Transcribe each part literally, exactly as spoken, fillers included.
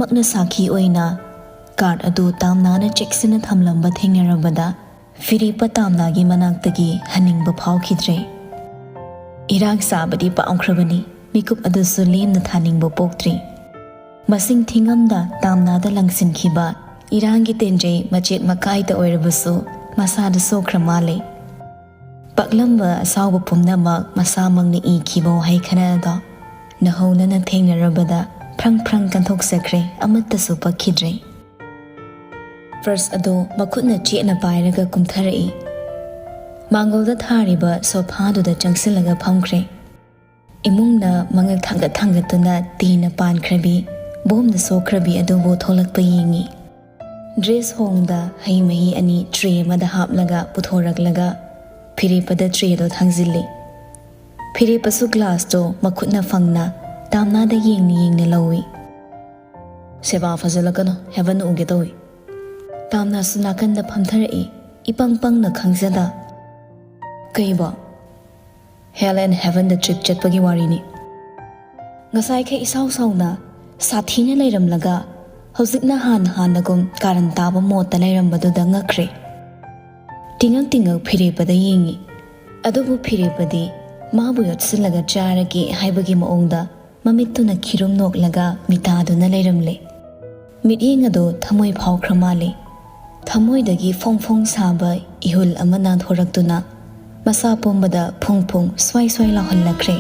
ꯃꯍꯥꯛꯅ ꯁꯥꯈꯤ ꯑꯣꯏꯅ ꯀꯥꯔꯗ ꯑꯗꯨ ꯇꯥꯝꯅꯥꯅ ꯆꯦꯛꯁꯤꯟꯅ ꯊꯝꯂꯝꯕ ꯊꯦꯡꯅꯔꯕꯗ ꯐꯤꯔꯦꯞꯄ ꯇꯥꯝꯅꯥꯒꯤ ꯃꯅꯥꯛꯇꯒꯤ ꯍꯟꯅꯤꯡꯕ ꯐꯥꯎꯈꯤꯗ꯭ꯔꯦ꯫ ꯏꯔꯥꯡ ꯁꯥꯕꯗꯤ ꯄꯥꯝꯈ꯭ꯔꯕꯅꯤ, ꯃꯤꯀꯨꯞ ꯑꯗꯨꯁꯨ ꯂꯦꯝꯅ ꯊꯥꯅꯤꯡꯕ ꯄꯣꯛꯇ꯭ꯔꯤ꯫ ꯃꯁꯤꯡ ꯊꯤꯉꯝꯗ ꯇꯥꯝꯅꯥꯗ ꯂꯪꯁꯤꯟꯈꯤꯕ ꯏꯔꯥꯡꯒꯤ ꯇꯦꯟꯖꯩ ꯃꯆꯦꯠ ꯃꯀꯥꯏꯇ ꯑꯣꯏꯔꯕꯁꯨ ꯃꯁꯥꯗ ꯁꯣꯛꯈ꯭ꯔ ꯃꯥꯜꯂꯦ꯫ ꯄꯛꯂꯝꯕ ꯑꯁꯥꯎꯕ ꯄꯨꯝꯅꯃꯛ ꯃꯁꯥꯃꯛꯅ ꯏꯈꯤꯕ ꯋꯥꯍꯩ ꯈꯔꯗꯣ ꯅꯧꯍꯧꯅꯅ ꯊꯦꯡꯅꯔꯕꯗ ꯐ꯭ꯔꯪ ꯐ꯭ꯔꯪ ꯀꯟꯊꯣꯛꯆꯈ꯭ꯔꯦ, ꯑꯃꯠꯇꯁꯨ ꯄꯛꯈꯤꯗ꯭ꯔꯦ꯫ ꯄꯔꯁ ꯑꯗꯨ ꯃꯈꯨꯠꯅ ꯆꯦꯠꯅ ꯄꯥꯏꯔꯒ ꯀꯨꯝꯊꯔꯛꯏ꯫ ꯃꯥꯡꯒꯣꯜꯗ ꯊꯥꯔꯤꯕ ꯁꯣꯐꯥꯗꯨꯗ ꯆꯪꯁꯤꯜꯂꯒ ꯐꯝꯈ꯭ꯔꯦ꯫ ꯏꯃꯨꯡꯅ ꯃꯉꯛ ꯊꯥꯡꯒꯠ ꯊꯥꯡꯒꯠꯇꯨꯅ ꯇꯦꯟꯅ ꯄꯥꯟꯈ꯭ꯔꯕꯤ, ꯕꯣꯝꯅ ꯁꯣꯛꯈ꯭ꯔꯕꯤ ꯑꯗꯨꯕꯨ ꯊꯣꯛꯂꯛꯄ ꯌꯦꯡꯉꯤ꯫ ꯗ꯭ꯔꯦꯁ ꯍꯣꯡꯗ ꯍꯩ ꯃꯍꯤ ꯑꯅꯤ ꯇ꯭ꯔꯦ ꯑꯃꯗ ꯍꯥꯞꯂꯒ ꯄꯨꯊꯣꯔꯛꯂꯒ ꯐꯤꯔꯦꯞꯄꯗ ꯇ꯭ꯔꯦꯗꯣ ꯊꯥꯡꯖꯤꯜꯂꯤ꯫ ꯐꯤꯔꯦꯞꯄꯁꯨ ꯒ꯭ꯂꯥꯁꯇꯣ ꯃꯈꯨꯠꯅ ꯐꯪꯅ ꯇꯥꯝꯅꯥꯗ ꯌꯦꯡꯅ ꯌꯦꯡꯅ ꯂꯧꯏ꯫ "ꯁꯦꯕꯥ ꯐꯖꯜꯂꯛꯀꯅꯨ, ꯍꯦꯚꯟ ꯎꯒꯦ ꯇꯧꯏ꯫" ꯇꯥꯝꯅꯥꯁꯨ ꯅꯥꯀꯟꯗ ꯐꯝꯊꯔꯛꯏ, ꯏꯄꯪ ꯄꯪꯅ ꯈꯪꯖꯗ꯫ "ꯀꯩꯕꯣ?" "Hell and Heaven the trip ꯆꯠꯄꯒꯤ ꯋꯥꯔꯤꯅꯤ꯫" ꯉꯁꯥꯏꯈꯩ ꯏꯁꯥꯎ ꯁꯥꯎꯅ ꯁꯥꯊꯤꯅ ꯂꯩꯔꯝꯂꯒ ꯍꯧꯖꯤꯛꯅ ꯍꯥꯟꯅ ꯍꯥꯟꯅꯒꯨꯝ ꯀꯥꯔꯟ ꯇꯥꯕ ꯃꯣꯠꯇ ꯂꯩꯔꯝꯕꯗꯨꯗ ꯉꯛꯈ꯭ꯔꯦ꯫ ꯇꯤꯉꯛ ꯇꯤꯉꯛ ꯐꯤꯔꯦꯞꯄꯗ ꯌꯦꯡꯉꯤ꯫ ꯑꯗꯨꯕꯨ ꯐꯤꯔꯦꯞꯄꯗꯤ ꯃꯥꯕꯨ ꯌꯣꯠꯁꯤꯜꯂꯒ ꯆꯥꯔꯒꯦ ꯍꯥꯏꯕꯒꯤ ꯃꯑꯣꯡꯗ ꯃꯃꯤꯠꯇꯨꯅ ꯈꯤꯔꯨꯝ ꯅꯣꯛꯂꯒ ꯃꯤꯇꯥꯗꯨꯅ ꯂꯩꯔꯝꯂꯦ꯫ ꯃꯤꯠꯌꯦꯡ ꯑꯗꯨ ꯊꯃꯣꯏ ꯐꯥꯎꯈ꯭ꯔ ꯃꯥꯜꯂꯦ꯫ ꯊꯃꯣꯏꯗꯒꯤ ꯐꯣꯡ ꯐꯣꯡ ꯁꯥꯕ ꯏꯍꯨꯜ ꯑꯃ ꯅꯥꯟꯊꯣꯔꯛꯇꯨꯅ ꯃꯁꯥ ꯄꯨꯝꯕꯗ ꯐꯨꯡ ꯐꯨꯡ ꯁ꯭ꯋꯥꯏ ꯁ꯭ꯋꯥꯏ ꯂꯥꯎꯍꯜꯂꯛꯈ꯭ꯔꯦ꯫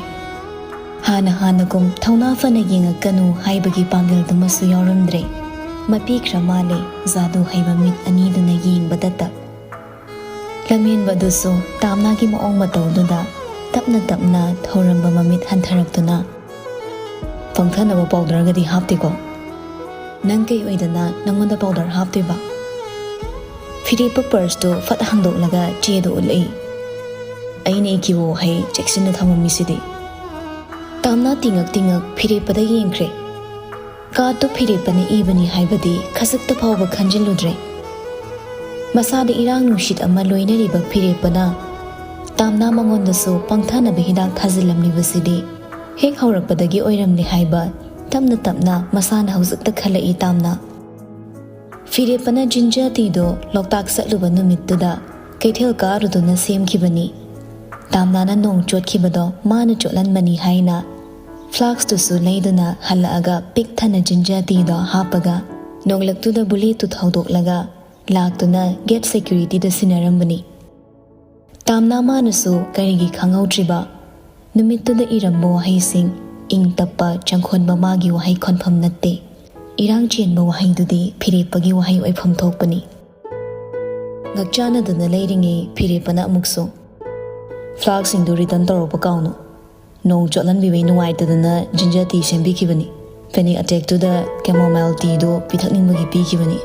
ꯍꯥꯟꯅ ꯍꯥꯟꯅꯒꯨꯝ ꯊꯧꯅꯥ ꯐꯅ ꯌꯦꯡꯉꯛꯀꯅꯨ ꯍꯥꯏꯕꯒꯤ ꯄꯥꯡꯒꯜꯗꯨꯃꯁꯨ ꯌꯥꯎꯔꯝꯗ꯭ꯔꯦ꯫ ꯃꯄꯤꯈ꯭ꯔ ꯃꯥꯜꯂꯦ ꯖꯥꯗꯨ ꯍꯩꯕ ꯃꯤꯠ ꯑꯅꯤꯗꯨꯅ ꯌꯦꯡꯕꯗꯇ꯫ ꯂꯝꯍꯦꯟꯕ ꯑꯗꯨꯁꯨ ꯇꯥꯝꯅꯥꯒꯤ ꯃꯑꯣꯡ ꯃꯇꯧꯗꯨꯗ ꯇꯞꯅ ꯇꯞꯅ ꯊꯧꯔꯝꯕ ꯃꯃꯤꯠ ꯍꯟꯊꯔꯛꯇꯨꯅ, "ꯄꯪꯊꯅꯕ ꯄꯥꯎꯗꯔꯒꯗꯤ ꯍꯥꯞꯇꯦꯀꯣ?" "ꯅꯪ ꯀꯩ ꯑꯣꯏꯗꯅ ꯅꯪꯉꯣꯟꯗ ꯄꯥꯎꯗꯔ ꯍꯥꯞꯇꯣꯏꯕ?" ꯐꯤꯔꯦꯞꯄ ꯄꯔꯁꯇꯨ ꯐꯠ ꯍꯥꯡꯗꯣꯛꯂꯒ ꯆꯦꯗꯨ ꯎꯠꯂꯛꯏ꯫ "ꯑꯩꯅ ꯏꯈꯤꯕ ꯋꯥꯍꯩ ꯆꯦꯛꯁꯤꯟꯅ ꯊꯝꯃꯝꯃꯤꯁꯤꯗꯤ꯫" ꯇꯥꯝꯅꯥ ꯇꯤꯉꯛ ꯇꯤꯉꯛ ꯐꯤꯔꯦꯞꯄꯗ ꯌꯦꯡꯈ꯭ꯔꯦ꯫ ꯀꯥꯔꯠꯇꯨ ꯐꯤꯔꯦꯞꯄꯅ ꯏꯕꯅꯤ ꯍꯥꯏꯕꯗꯤ ꯈꯖꯤꯛꯇ ꯐꯥꯎꯕ ꯈꯟꯖꯤꯜꯂꯨꯗ꯭ꯔꯦ꯫ ꯃꯁꯥꯗ ꯏꯔꯥꯡ ꯅꯨꯡꯁꯤꯠ ꯑꯃ ꯂꯣꯏꯅꯔꯤꯕ ꯐꯤꯔꯦꯞꯄꯅ ꯇꯥꯝꯅꯥ ꯃꯉꯣꯟꯗꯁꯨ ꯄꯪꯊꯅꯕ ꯍꯤꯗꯥꯛ ꯊꯥꯖꯤꯜꯂꯝꯂꯤꯕꯁꯤꯗꯤ ꯍꯦꯛ ꯍꯧꯔꯛꯄꯗꯒꯤ ꯑꯣꯏꯔꯝꯂꯦ ꯍꯥꯏꯕ ꯇꯞꯅ ꯇꯞꯅ ꯃꯁꯥꯅ ꯍꯧꯖꯤꯛꯇ ꯈꯜꯂꯛꯏ ꯇꯥꯝꯅ꯫ ꯐꯤꯔꯦꯞꯄꯅ ꯖꯤꯟꯖꯔ ꯇꯤꯗꯣ ꯂꯣꯛꯇꯥꯛ ꯆꯠꯂꯨꯕ ꯅꯨꯃꯤꯠꯇꯨꯗ ꯀꯩꯊꯦꯜ ꯀꯥꯔꯨꯗꯨꯅ ꯁꯦꯝꯈꯤꯕꯅꯤ꯫ ꯇꯥꯝꯅꯥꯅ ꯅꯣꯡ ꯆꯣꯠꯈꯤꯕꯗꯣ ꯃꯥꯅ ꯆꯣꯠꯍꯟꯕꯅꯤ ꯍꯥꯏꯅ ꯐ꯭ꯂꯥꯛꯁꯇꯨꯁꯨ ꯂꯩꯗꯨꯅ ꯍꯜꯂꯛꯑꯒ ꯄꯤꯛ ꯊꯟꯅ ꯖꯤꯟꯖꯔ ꯇꯤꯗꯣ ꯍꯥꯞꯄꯒ ꯅꯣꯡꯂꯛꯇꯨꯗ ꯕꯨꯂꯦꯠꯇꯨ ꯊꯧꯗꯣꯛꯂꯒ ꯂꯥꯛꯇꯨꯅ ꯒꯦꯠ ꯁꯦꯀ꯭ꯌꯨꯔꯤꯇꯤꯗ ꯁꯤꯟꯅꯔꯝꯕꯅꯤ꯫ ꯇꯥꯝꯅꯥ ꯃꯥꯅꯁꯨ ꯀꯔꯤꯒꯤ ꯈꯪꯍꯧꯗ꯭ꯔꯤꯕ? ꯅꯨꯃꯤꯠꯇꯨꯗ ꯏꯔꯝꯕ ꯋꯥꯍꯩꯁꯤꯡ, ꯏꯪ ꯇꯞꯄ ꯆꯪꯈꯣꯟꯕ ꯃꯥꯒꯤ ꯋꯥꯍꯩ ꯈꯣꯟꯐꯝ ꯅꯠꯇꯦ꯫ ꯏꯔꯥꯡ ꯆꯦꯟꯕ ꯋꯥꯍꯩꯗꯨꯗꯤ ꯐꯤꯔꯦꯞꯄꯒꯤ ꯋꯥꯍꯩ ꯑꯣꯏꯐꯝ ꯊꯣꯛꯄꯅꯤ꯫ ꯉꯛꯆꯥꯅꯗꯨꯅ ꯂꯩꯔꯤꯉꯩ ꯐꯤꯔꯦꯞꯄꯅ ꯑꯃꯨꯛꯁꯨ, "ꯐ꯭ꯂꯥꯛꯁꯤꯡꯗꯨ ꯔꯤꯇꯔꯟ ꯇꯧꯔꯛꯄ ꯀꯥꯎꯅꯨ꯫ ꯅꯣꯡ ꯆꯣꯠꯍꯟꯕꯤꯕꯩ ꯅꯨꯡꯉꯥꯏꯇꯗꯅ ꯖꯤꯟꯖꯔ ꯇꯤ ꯁꯦꯝꯕꯤꯈꯤꯕꯅꯤ꯫ ꯄꯦꯅꯤꯛ ꯑꯦꯇꯦꯛꯇꯨꯗ ꯀꯦꯃꯣꯃꯥꯏꯜ ꯇꯤꯗꯨ ꯄꯤꯊꯛꯅꯤꯡꯕꯒꯤ ꯄꯤꯈꯤꯕꯅꯤ꯫"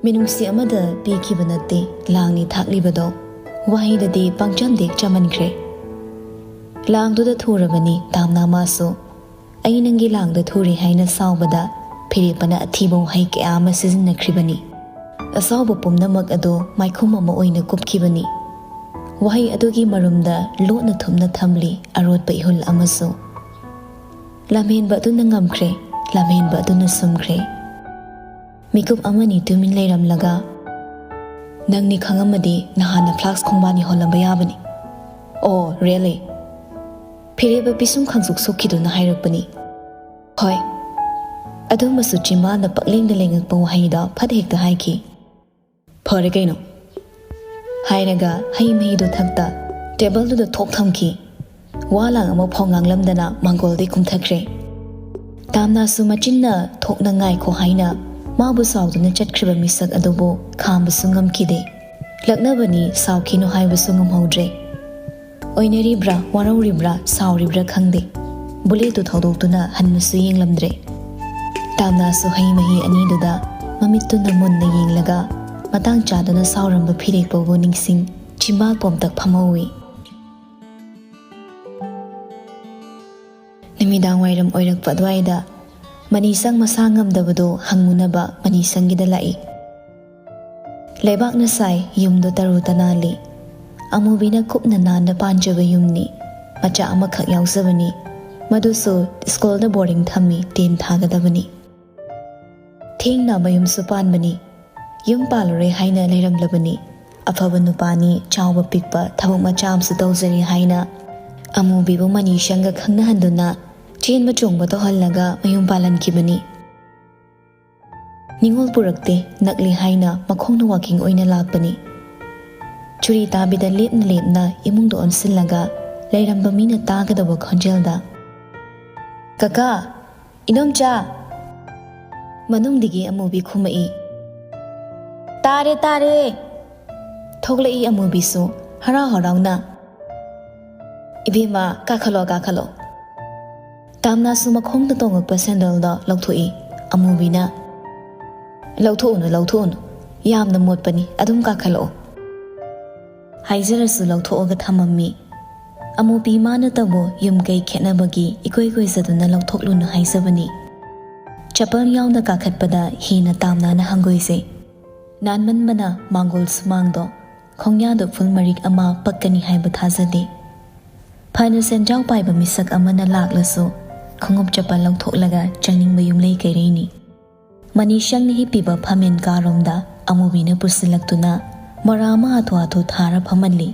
ꯃꯤꯅꯨꯡꯁꯤ ꯑꯃꯗ ꯄꯤꯈꯤꯕ ꯅꯠꯇꯦ ꯂꯥꯡꯅꯤ ꯊꯥꯛꯂꯤꯕꯗꯣ꯫ ꯋꯥꯍꯩꯗꯗꯤ ꯄꯥꯡꯆꯝꯗꯤ ꯆꯝꯃꯟꯈ꯭ꯔꯦ꯫ ꯂꯥꯡꯗꯨꯗ ꯊꯨꯔꯕꯅꯤ ꯇꯥꯝꯅꯥ ꯃꯥꯁꯨ꯫ "ꯑꯩ ꯅꯪꯒꯤ ꯂꯥꯡꯗ ꯊꯨꯔꯦ" ꯍꯥꯏꯅ ꯁꯥꯎꯕꯗ ꯐꯤꯔꯦꯞꯄꯅ ꯑꯊꯤꯕ ꯋꯥꯍꯩ ꯀꯌꯥ ꯑꯃ ꯁꯤꯖꯤꯟꯅꯈ꯭ꯔꯤꯕꯅꯤ꯫ ꯑꯁꯥꯎꯕ ꯄꯨꯝꯅꯃꯛ ꯑꯗꯨ ꯃꯥꯏꯈꯨꯝ ꯑꯃ ꯑꯣꯏꯅ ꯀꯨꯞꯈꯤꯕꯅꯤ꯫ ꯋꯥꯍꯩ ꯑꯗꯨꯒꯤ ꯃꯔꯨꯝꯗ ꯂꯣꯠꯅ ꯊꯨꯝꯅ ꯊꯝꯂꯤ ꯑꯔꯣꯠꯄ ꯏꯍꯨꯜ ꯑꯃꯁꯨ꯫ ꯂꯝꯍꯦꯟꯕ ꯑꯗꯨꯅ ꯉꯝꯈ꯭ꯔꯦ, ꯂꯝꯍꯦꯟꯕ ꯑꯗꯨꯅ ꯁꯨꯝꯈ꯭ꯔꯦ꯫ ꯃꯤꯀꯨꯞ ꯑꯃꯅꯤ ꯇꯨꯃꯤꯟ ꯂꯩꯔꯝꯂꯒ, "ꯅꯪꯅꯤ ꯈꯪꯉꯝꯃꯗꯤ ꯅꯍꯥꯟꯅ ꯐ꯭ꯂꯥꯛꯁ ꯈꯣꯡꯕꯥꯟ ꯌꯧꯍꯜꯂꯝꯕ ꯌꯥꯕꯅꯤ꯫" "ꯑꯣ, really?" ꯐꯤꯔꯦꯞꯄ ꯄꯤꯁꯨꯝ ꯈꯪꯁꯨꯛ ꯁꯨꯛꯈꯤꯗꯨꯅ ꯍꯥꯏꯔꯛꯄꯅꯤ꯫ "ꯍꯣꯏ꯫" ꯑꯗꯨꯃꯁꯨ ꯆꯤꯝꯕꯥꯜꯅ ꯄꯛꯂꯦꯡꯗ ꯂꯦꯡꯉꯛꯄ ꯋꯥꯍꯩꯗ ꯐꯠ ꯍꯦꯛꯇ ꯍꯥꯏꯈꯤ꯫ "ꯐꯔꯦ ꯀꯩꯅꯣ꯫" ꯍꯥꯏꯔꯒ ꯍꯩ ꯃꯍꯤꯗꯣ ꯊꯛꯇ ꯇꯦꯕꯜꯗꯨꯗ ꯊꯣꯛ ꯊꯝꯈꯤ꯫ ꯋꯥ ꯂꯥꯡ ꯑꯃ ꯐꯥꯎ ꯉꯥꯡꯂꯝꯗꯅ ꯃꯥꯡꯒꯣꯜꯗꯩ ꯀꯨꯝꯊꯈ꯭ꯔꯦ꯫ ꯇꯥꯝꯅꯥꯁꯨ ꯃꯆꯤꯟꯅ ꯊꯣꯛꯅ "ꯉꯥꯏꯈꯣ" ꯍꯥꯏꯅ ꯃꯥꯕꯨ ꯁꯥꯎꯗꯨꯅ ꯆꯠꯈ꯭ꯔꯤꯕ ꯃꯤꯁꯛ ꯑꯗꯨꯕꯨ ꯈꯥꯝꯕꯁꯨ ꯉꯝꯈꯤꯗꯦ꯫ ꯂꯛꯅꯕꯅꯤ, ꯁꯥꯎꯈꯤꯅꯨ ꯍꯥꯏꯕꯁꯨ ꯉꯝꯍꯧꯗ꯭ꯔꯦ꯫ ꯑꯣꯏꯅꯔꯤꯕ꯭ꯔꯥ, ꯋꯥꯔꯧꯔꯤꯕ꯭ꯔꯥ, ꯁꯥꯎꯔꯤꯕ꯭ꯔꯥ ꯈꯪꯗꯦ꯫ ꯕꯨꯂꯦꯠꯇꯨ ꯊꯧꯗꯣꯛꯇꯨꯅ ꯍꯟꯅꯁꯨ ꯌꯦꯡꯂꯝꯗ꯭ꯔꯦ꯫ ꯇꯥꯝꯅꯥꯁꯨ ꯍꯩ ꯃꯍꯤ ꯑꯅꯤꯗꯨꯗ ꯃꯃꯤꯠꯇꯨꯅ ꯃꯨꯟꯅ ꯌꯦꯡꯂꯒ ꯃꯇꯥꯡ ꯆꯥꯗꯅ ꯁꯥꯎꯔꯝꯕ ꯐꯤꯔꯦꯞꯄꯕꯨ ꯅꯤꯡꯁꯤꯡ ꯆꯤꯝꯕꯥꯜ ꯄꯣꯝꯇꯛ ꯐꯝꯍꯧꯏ꯫ ꯅꯨꯃꯤꯗꯥꯡ ꯋꯥꯏꯔꯝ ꯑꯣꯏꯔꯛꯄ ꯑꯗꯨꯋꯥꯏꯗ ꯃꯅꯤꯁꯪ ꯃꯁꯥ ꯉꯝꯗꯕꯗꯣ ꯍꯪꯉꯨꯅꯕ ꯃꯅꯤꯁꯪꯒꯤꯗ ꯂꯥꯛꯏ꯫ ꯂꯩꯕꯥꯛꯅ ꯁꯥꯏ, ꯌꯨꯝꯗꯣ ꯇꯔꯨ ꯇꯅꯥꯜꯂꯤ꯫ ꯑꯃꯨꯕꯤꯅ ꯀꯨꯞꯅ ꯅꯥꯟꯅ ꯄꯥꯟꯖꯕ ꯌꯨꯝꯅꯤ꯫ ꯃꯆꯥ ꯑꯃꯈꯛ ꯌꯥꯎꯖꯕꯅꯤ꯫ ꯃꯗꯨꯁꯨ ꯁ꯭ꯀꯨꯜꯗ ꯕꯣꯔꯗꯤꯡ ꯊꯝꯃꯤ, ꯇꯦꯟ ꯊꯥꯒꯗꯕꯅꯤ꯫ ꯊꯦꯡꯅ ꯃꯌꯨꯝꯁꯨ ꯄꯥꯟꯕꯅꯤ꯫ ꯌꯨꯝ ꯄꯥꯜꯂꯔꯣꯏ ꯍꯥꯏꯅ ꯂꯩꯔꯝꯂꯕꯅꯤ꯫ ꯑꯐꯕ ꯅꯨꯄꯥꯅꯤ, ꯆꯥꯎꯕ ꯄꯤꯛꯄ ꯊꯕꯛ ꯃꯆꯥ ꯑꯃꯁꯨ ꯇꯧꯖꯔꯤ ꯍꯥꯏꯅ ꯑꯃꯨꯕꯤꯕꯨ ꯃꯅꯤꯁꯪꯒ ꯈꯪꯅꯍꯟꯗꯨꯅ ꯆꯦꯟꯕ ꯆꯣꯡꯕ ꯇꯧꯍꯜꯂꯒ ꯃꯌꯨꯝ ꯄꯥꯜꯍꯟꯈꯤꯕꯅꯤ꯫ ꯅꯤꯉꯣꯜ ꯄꯨꯔꯛꯇꯦ, ꯅꯛꯂꯦ ꯍꯥꯏꯅ ꯃꯈꯣꯡꯅ ꯋꯥꯀꯤꯡ ꯑꯣꯏꯅ ꯂꯥꯛꯄꯅꯤ꯫ ꯆꯨꯔꯤ ꯇꯥꯕꯤꯗ ꯂꯦꯞꯅ ꯂꯦꯞꯅ ꯏꯃꯨꯡꯗ ꯑꯣꯟꯁꯤꯜꯂꯒ ꯂꯩꯔꯝꯕ ꯃꯤꯅ ꯇꯥꯒꯗꯕ ꯈꯣꯟꯖꯦꯜꯗ, "ꯀꯀꯥ, ꯏꯅꯣꯝꯆꯥ!" ꯃꯅꯨꯡꯗꯒꯤ ꯑꯃꯨꯕꯤ ꯈꯨꯝꯃꯛꯏ꯫ "ꯇꯥꯔꯦ, ꯇꯥꯔꯦ!" ꯊꯣꯛꯂꯛꯏ ꯑꯃꯨꯕꯤꯁꯨ ꯍꯔꯥꯎ ꯍꯔꯥꯎꯅ꯫ "ꯏꯕꯦꯝꯃ, ꯀꯥꯈꯠꯂꯣ, ꯀꯥꯈꯠꯂꯣ!" ꯇꯥꯝꯅꯥꯁꯨ ꯃꯈꯣꯡꯗ ꯇꯣꯡꯉꯛꯄ ꯁꯦꯟꯗꯜꯗꯣ ꯂꯧꯊꯣꯛꯏ꯫ ꯑꯃꯨꯕꯤꯅ, "ꯂꯧꯊꯣꯛꯎꯅꯨ, ꯂꯧꯊꯣꯛꯎꯅꯨ, ꯌꯥꯝꯅ ꯃꯣꯠꯄꯅꯤ, ꯑꯗꯨꯝ ꯀꯥꯈꯠꯂꯛꯑꯣ" ꯍꯥꯏꯖꯔꯁꯨ ꯂꯧꯊꯣꯛꯑꯒ ꯊꯝꯃꯝꯃꯤ꯫ ꯑꯃꯨꯕꯤ ꯃꯥꯅꯇꯕꯨ ꯌꯨꯝ ꯀꯩ ꯈꯦꯠꯅꯕꯒꯤ ꯏꯀꯣꯏ ꯀꯣꯏꯖꯗꯨꯅ ꯂꯧꯊꯣꯛꯂꯨꯅꯨ ꯍꯥꯏꯖꯕꯅꯤ꯫ ꯆꯄꯜ ꯌꯥꯎꯅ ꯀꯥꯈꯠꯄꯗ ꯍꯦꯟꯅ ꯇꯥꯝꯅꯥꯅ ꯍꯪꯒꯣꯏꯖꯩ꯫ ꯅꯥꯟꯃꯟꯕꯅ ꯃꯥꯡꯒꯣꯜ ꯁꯨꯃꯥꯡꯗꯣ ꯈꯣꯡꯌꯥꯗ ꯐꯨꯜ ꯃꯔꯤꯛ ꯑꯃ ꯄꯛꯀꯅꯤ ꯍꯥꯏꯕ ꯊꯥꯖꯗꯦ꯫ ꯐꯅ ꯁꯦꯟꯖꯥꯎ ꯄꯥꯏꯕ ꯃꯤꯁꯛ ꯑꯃꯅ ꯂꯥꯛꯂꯁꯨ ꯈꯣꯡꯎꯞ ꯆꯄꯜ ꯂꯧꯊꯣꯛꯂꯒ ꯆꯪꯅꯤꯡꯕ ꯌꯨꯝꯂꯩ ꯀꯩꯔꯩꯅꯤ꯫ ꯃꯅꯤꯁꯪꯅ ꯍꯤꯞꯄꯤꯕ ꯐꯝꯃꯦꯟ ꯀꯥꯔꯣꯝꯗ ꯑꯃꯨꯕꯤꯅ ꯄꯨꯁꯤꯜꯂꯛꯇꯨꯅ ꯃꯣꯔꯥ ꯑꯃ ꯍꯥꯊꯨ ꯍꯥꯊꯨ ꯊꯥꯔ ꯐꯝꯍꯜꯂꯤ꯫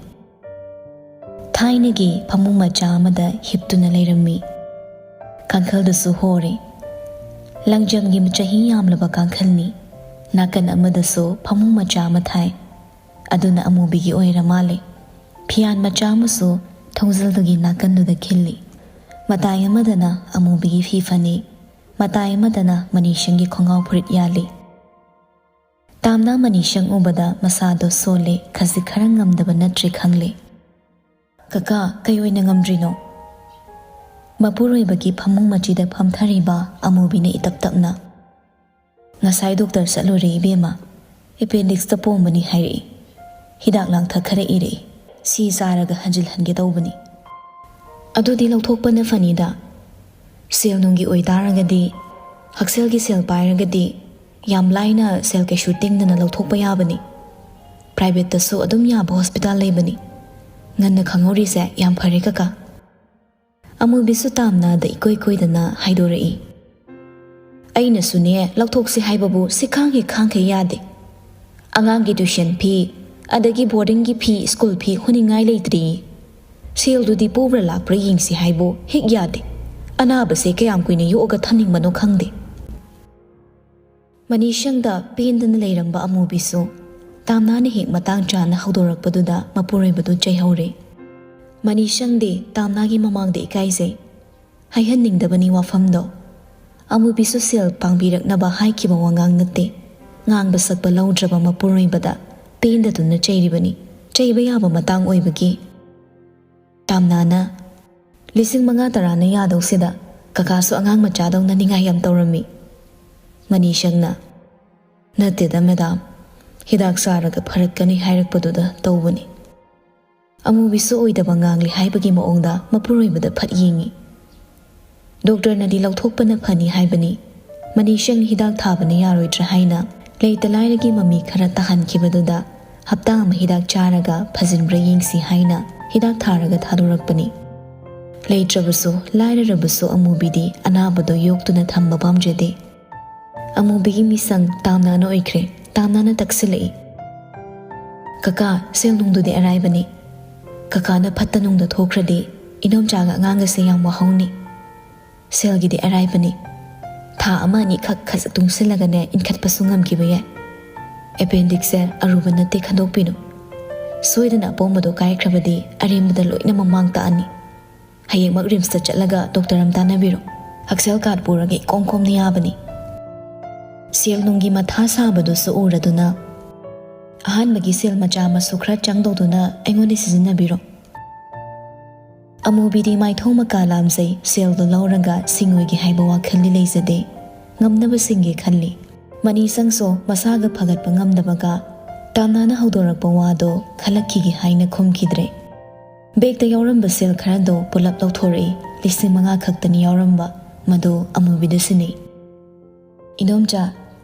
ꯊꯥꯏꯅꯒꯤ ꯐꯃꯨꯡ ꯃꯆꯥ ꯑꯃꯗ ꯍꯤꯞꯇꯨꯅ ꯂꯩꯔꯝꯃꯤ꯫ ꯀꯥꯡꯈꯜꯗꯨꯁꯨ ꯍꯣꯔꯦ꯫ ꯂꯪꯖꯝꯒꯤ ꯆꯍꯤ ꯌꯥꯝꯂꯕ ꯀꯥꯡꯈꯜꯅꯤ꯫ ꯅꯥꯀꯟ ꯑꯃꯗꯁꯨ ꯐꯃꯨꯡ ꯃꯆꯥ ꯑꯃ ꯊꯥꯏ꯫ ꯑꯗꯨꯅ ꯑꯃꯨꯕꯤꯒꯤ ꯑꯣꯏꯔ ꯃꯥꯜꯂꯦ꯫ ꯐꯤꯌꯥꯟ ꯃꯆꯥ ꯑꯃꯁꯨ ꯊꯣꯡꯖꯤꯜꯗꯨꯒꯤ ꯅꯥꯀꯟꯗꯨꯗ ꯈꯤꯜꯂꯤ꯫ ꯃꯇꯥꯏ ꯑꯃꯗꯅ ꯑꯃꯨꯕꯤꯒꯤ ꯐꯤ ꯐꯅꯦꯛ, ꯃꯇꯥꯏ ꯑꯃꯗꯅ ꯃꯅꯤꯁꯪꯒꯤ ꯈꯣꯡꯒ꯭ꯔꯥꯎ ꯐꯨꯔꯤꯠ ꯌꯥꯜꯂꯤ꯫ ꯇꯥꯝꯅ ꯃꯅꯤꯁꯪ ꯎꯕꯗ ꯃꯁꯥꯗꯣ ꯁꯣꯜꯂꯦ, ꯈꯖꯤꯛ ꯈꯔ ꯉꯝꯗꯕ ꯅꯠꯇ꯭ꯔꯦ ꯈꯪꯂꯦ꯫ "ꯀꯀꯥ, ꯀꯩ ꯑꯣꯏꯅ ꯉꯝꯗ꯭ꯔꯤꯅꯣ?" ꯃꯄꯨꯔꯣꯏꯕꯒꯤ ꯐꯃꯨꯡ ꯃꯆꯤꯗ ꯐꯝꯊꯔꯤꯕ ꯑꯃꯨꯕꯤꯅ ꯏꯇꯞ ꯇꯞꯅ, "ꯉꯁꯥꯏ ꯗꯣꯛꯇꯔ ꯆꯠꯂꯨꯔꯦ ꯏꯕꯦꯝꯃ, ꯑꯦꯄꯦꯟꯗꯤꯛꯁꯇ ꯄꯣꯝꯕꯅꯤ ꯍꯥꯏꯔꯛꯏ꯫ ꯍꯤꯗꯥꯛ ꯂꯥꯡꯊꯛ ꯈꯔ ꯏꯔꯛꯏ, ꯁꯤ ꯆꯥꯔꯒ ꯍꯟꯖꯤꯜꯍꯟꯒꯦ ꯇꯧꯕꯅꯤ꯫" "ꯑꯗꯨꯗꯤ ꯂꯧꯊꯣꯛꯄꯅ ꯐꯅꯤꯗ꯫ ꯁꯦꯜ ꯅꯨꯡꯒꯤ ꯑꯣꯏꯇꯥꯔꯒꯗꯤ, ꯍꯛꯁꯦꯜꯒꯤ ꯁꯦꯜ ꯄꯥꯏꯔꯒꯗꯤ ꯌꯥꯝ ꯂꯥꯏꯅ ꯁꯦꯜ ꯀꯩꯁꯨ ꯇꯤꯡꯗꯅ ꯂꯧꯊꯣꯛꯄ ꯌꯥꯕꯅꯤ꯫ ꯄ꯭ꯔꯥꯏꯚꯦꯠꯇꯁꯨ ꯑꯗꯨꯝ ꯌꯥꯕ ꯍꯣꯁꯄꯤꯇꯥꯜ ꯂꯩꯕꯅꯤ꯫ ꯉꯟꯅ ꯈꯪꯍꯧꯔꯤꯁꯦ ꯌꯥꯝ ꯐꯔꯦ ꯀꯀꯥ꯫" ꯑꯃꯨꯕꯤꯁꯨ ꯇꯥꯝꯅꯥꯗ ꯏꯀꯣꯏ ꯀꯣꯏꯗꯅ ꯍꯥꯏꯗꯣꯔꯛꯏ꯫ ꯑꯩꯅꯁꯨꯅꯦ, ꯂꯧꯊꯣꯛꯁꯤ ꯍꯥꯏꯕꯕꯨ ꯁꯤ ꯈꯥꯡꯈꯩ ꯈꯥꯡꯈꯩ ꯌꯥꯗꯦ꯫ ꯑꯉꯥꯡꯒꯤ tuition fee, ꯑꯗꯒꯤ boardingꯒꯤ fee, school fee ꯍꯨꯅꯤꯡꯉꯥꯏ ꯂꯩꯇ꯭ꯔꯤ꯫ ꯁꯦꯜꯗꯨꯗꯤ ꯄꯨꯕ꯭ꯔꯥ ꯂꯥꯛꯄ꯭ꯔꯥ ꯌꯦꯡꯁꯤ ꯍꯥꯏꯕꯨ ꯍꯦꯛ ꯌꯥꯗꯦ꯫ ꯑꯅꯥꯕꯁꯦ ꯀꯌꯥꯝ ꯀꯨꯏꯅ ꯌꯣꯛꯑꯒ ꯊꯝꯅꯤꯡꯕꯅꯣ ꯈꯪꯗꯦ꯫ ꯃꯅꯤꯁꯪꯗ ꯄꯦꯟꯗꯅ ꯂꯩꯔꯝꯕ ꯑꯃꯨꯕꯤꯁꯨ ꯇꯥꯝꯅꯥꯅ ꯍꯦꯛ ꯃꯇꯥꯡ ꯆꯥꯅ ꯍꯧꯗꯣꯔꯛꯄꯗꯨꯗ ꯃꯄꯨꯔꯣꯏꯕꯗꯨ ꯆꯩꯍꯧꯔꯦ꯫ ꯃꯅꯤꯁꯪꯗꯤ ꯇꯥꯝꯅꯥꯒꯤ ꯃꯃꯥꯡꯗ ꯏꯀꯥꯏꯖꯩ꯫ ꯍꯥꯏꯍꯟꯅꯤꯡꯗꯕꯅꯤ ꯋꯥꯐꯝꯗꯣ꯫ ꯑꯃꯨꯕꯤꯁꯨ ꯁꯦꯜ ꯄꯥꯡꯕꯤꯔꯛꯅꯕ ꯍꯥꯏꯈꯤꯕ ꯋꯥꯉꯥꯡ ꯅꯠꯇꯦ꯫ ꯉꯥꯡꯕ ꯁꯛꯄ ꯂꯧꯗ꯭ꯔꯕ ꯃꯄꯨꯔꯣꯏꯕꯗ ꯄꯦꯟꯗꯗꯨꯅ ꯆꯩꯔꯤꯕꯅꯤ꯫ ꯆꯩꯕ ꯌꯥꯕ ꯃꯇꯥꯡ ꯑꯣꯏꯕꯒꯤ꯫ ꯇꯥꯝꯅꯥꯅ, "ꯂꯤꯁꯤꯡ ꯃꯉꯥ ꯇꯔꯥꯅ ꯌꯥꯗꯧꯁꯤꯗ ꯀꯀꯥꯁꯨ ꯑꯉꯥꯡ ꯃꯆꯥꯗꯧꯅ ꯅꯤꯡꯉꯥꯏ ꯌꯥꯝ ꯇꯧꯔꯝꯃꯤ꯫" ꯃꯅꯤꯁꯪꯅ, "ꯅꯠꯇꯦꯗ ꯃꯦꯗꯥꯝ, ꯍꯤꯗꯥꯛ ꯆꯥꯔꯒ ꯐꯔꯛꯀꯅꯤ ꯍꯥꯏꯔꯛꯄꯗꯨꯗ ꯇꯧꯕꯅꯤ꯫" ꯑꯃꯨꯕꯤꯁꯨ ꯑꯣꯏꯗꯕ ꯉꯥꯡꯂꯤ ꯍꯥꯏꯕꯒꯤ ꯃꯑꯣꯡꯗ ꯃꯄꯨꯔꯣꯏꯕꯗ ꯐꯠ ꯌꯦꯡꯉꯤ꯫ "ꯗꯣꯛꯇꯔꯅꯗꯤ ꯂꯧꯊꯣꯛꯄꯅ ꯐꯅꯤ ꯍꯥꯏꯕꯅꯤ꯫ ꯃꯅꯤꯁꯪ ꯍꯤꯗꯥꯛ ꯊꯥꯕꯅ ꯌꯥꯔꯣꯏꯗ꯭ꯔꯥ ꯍꯥꯏꯅ ꯂꯩꯇ ꯂꯥꯏꯔꯒꯤ ꯃꯃꯤ ꯈꯔ ꯇꯥꯍꯟꯈꯤꯕꯗꯨꯗ ꯍꯞꯇꯥ ꯑꯃ ꯍꯤꯗꯥꯛ ꯆꯥꯔꯒ ꯐꯖꯤꯟꯕ꯭ꯔꯥ ꯌꯦꯡꯁꯤ ꯍꯥꯏꯅ ꯍꯤꯗꯥꯛ ꯊꯥꯔꯒ ꯊꯥꯗꯣꯔꯛꯄꯅꯤ꯫" ꯂꯩꯇ꯭ꯔꯕꯁꯨ ꯂꯥꯏꯔꯔꯕꯁꯨ ꯑꯃꯨꯕꯤꯗꯤ ꯑꯅꯥꯕꯗꯣ ꯌꯣꯛꯇꯨꯅ ꯊꯝꯕ ꯄꯥꯝꯖꯗꯦ꯫ ꯑꯃꯨꯕꯤꯒꯤ ꯃꯤꯁꯪ ꯇꯥꯝꯅꯥꯅ ꯑꯣꯏꯈ꯭ꯔꯦ꯫ ꯇꯥꯝꯅꯥꯅ ꯇꯛꯁꯤꯜꯂꯛꯏ, "ꯀꯀꯥ, ꯁꯦꯜ ꯅꯨꯡꯗꯨꯗꯤ ꯑꯔꯥꯏꯕꯅꯤ꯫ ꯀꯀꯥꯅ ꯐꯠꯇ ꯅꯨꯡꯗ ꯊꯣꯛꯈ꯭ꯔꯗꯤ ꯏꯅꯣꯝꯆꯥꯒ ꯑꯉꯥꯡꯒꯁꯦ ꯌꯥꯝ ꯋꯥꯍꯧꯅꯤ꯫ ꯁꯦꯜꯒꯤꯗꯤ ꯑꯔꯥꯏꯕꯅꯤ꯫ ꯊꯥ ꯑꯃ ꯑꯅꯤꯈꯛ ꯈꯖ ꯇꯨꯡꯁꯤꯜꯂꯒꯅꯦ ꯏꯟꯈꯠꯄꯁꯨ ꯉꯝꯈꯤꯕ ꯌꯥꯏ꯫ Appendixꯁꯦ ꯑꯔꯨꯕ ꯅꯠꯇꯦ, ꯈꯟꯗꯣꯛꯄꯤꯅꯨ꯫ ꯁꯣꯏꯗꯅ ꯑꯄꯣꯝꯕꯗꯣ ꯀꯥꯏꯈ꯭ꯔꯕꯗꯤ ꯑꯔꯦꯝꯕꯗ ꯂꯣꯏꯅꯃꯛ ꯃꯥꯡ ꯇꯥꯛꯑꯅꯤ꯫ ꯍꯌꯦꯡꯃꯛ RIMSꯇ ꯆꯠꯂꯒ ꯗꯣꯛꯇꯔ ꯑꯃ ꯇꯥꯟꯅꯕꯤꯔꯣ꯫ ꯍꯛꯁꯦꯜ ꯀꯥꯔꯗ ꯄꯨꯔꯒ ꯏꯀꯣꯝ ꯀꯣꯝꯅ ꯌꯥꯕꯅꯤ꯫" ꯁꯦꯜ ꯅꯨꯡꯒꯤ ꯃꯊꯥ ꯁꯥꯕꯗꯨꯁꯨ ꯎꯔꯗꯨꯅ, "ꯑꯍꯥꯟꯕꯒꯤ ꯁꯦꯜ ꯃꯆꯥ ꯃꯁꯨ ꯈꯔ ꯆꯪꯗꯧꯗꯨꯅ ꯑꯩꯉꯣꯟꯗ ꯁꯤꯖꯤꯟꯅꯕꯤꯔꯣ꯫" ꯑꯃꯨꯕꯤꯗꯤ ꯃꯥꯏꯊꯣꯡ ꯃꯀꯥ ꯂꯥꯝꯖꯩ, ꯁꯦꯜꯗꯣ ꯂꯧꯔꯒ ꯁꯤꯡꯉꯣꯏꯒꯦ ꯍꯥꯏꯕ ꯋꯥꯈꯜꯗꯤ ꯂꯩꯖꯗꯦ꯫ ꯉꯝꯅꯕ ꯁꯤꯡꯒꯦ ꯈꯜꯂꯤ꯫ ꯃꯅꯤꯁꯪꯁꯨ ꯃꯁꯥꯒ ꯐꯒꯠꯄ ꯉꯝꯗꯕꯒ ꯇꯥꯝꯅꯥꯅ ꯍꯧꯗꯣꯔꯛꯄ ꯋꯥꯗꯣ ꯈꯜꯂꯛꯈꯤꯒꯦ ꯍꯥꯏꯅ ꯈꯨꯝꯈꯤꯗ꯭ꯔꯦ꯫ ꯕꯦꯒꯇ ꯌꯥꯎꯔꯝꯕ ꯁꯦꯜ ꯈꯔꯗꯣ ꯄꯨꯂꯞ ꯂꯧꯊꯣꯔꯛꯏ꯫ ꯂꯤꯁꯤꯡ ꯃꯉꯥ ꯈꯛꯇꯅꯤ ꯌꯥꯎꯔꯝꯕ, ꯃꯗꯨ ꯑꯃꯨꯕꯤꯗ ꯁꯤꯟꯅꯩ꯫ "ꯏꯗꯣꯝꯆꯥ,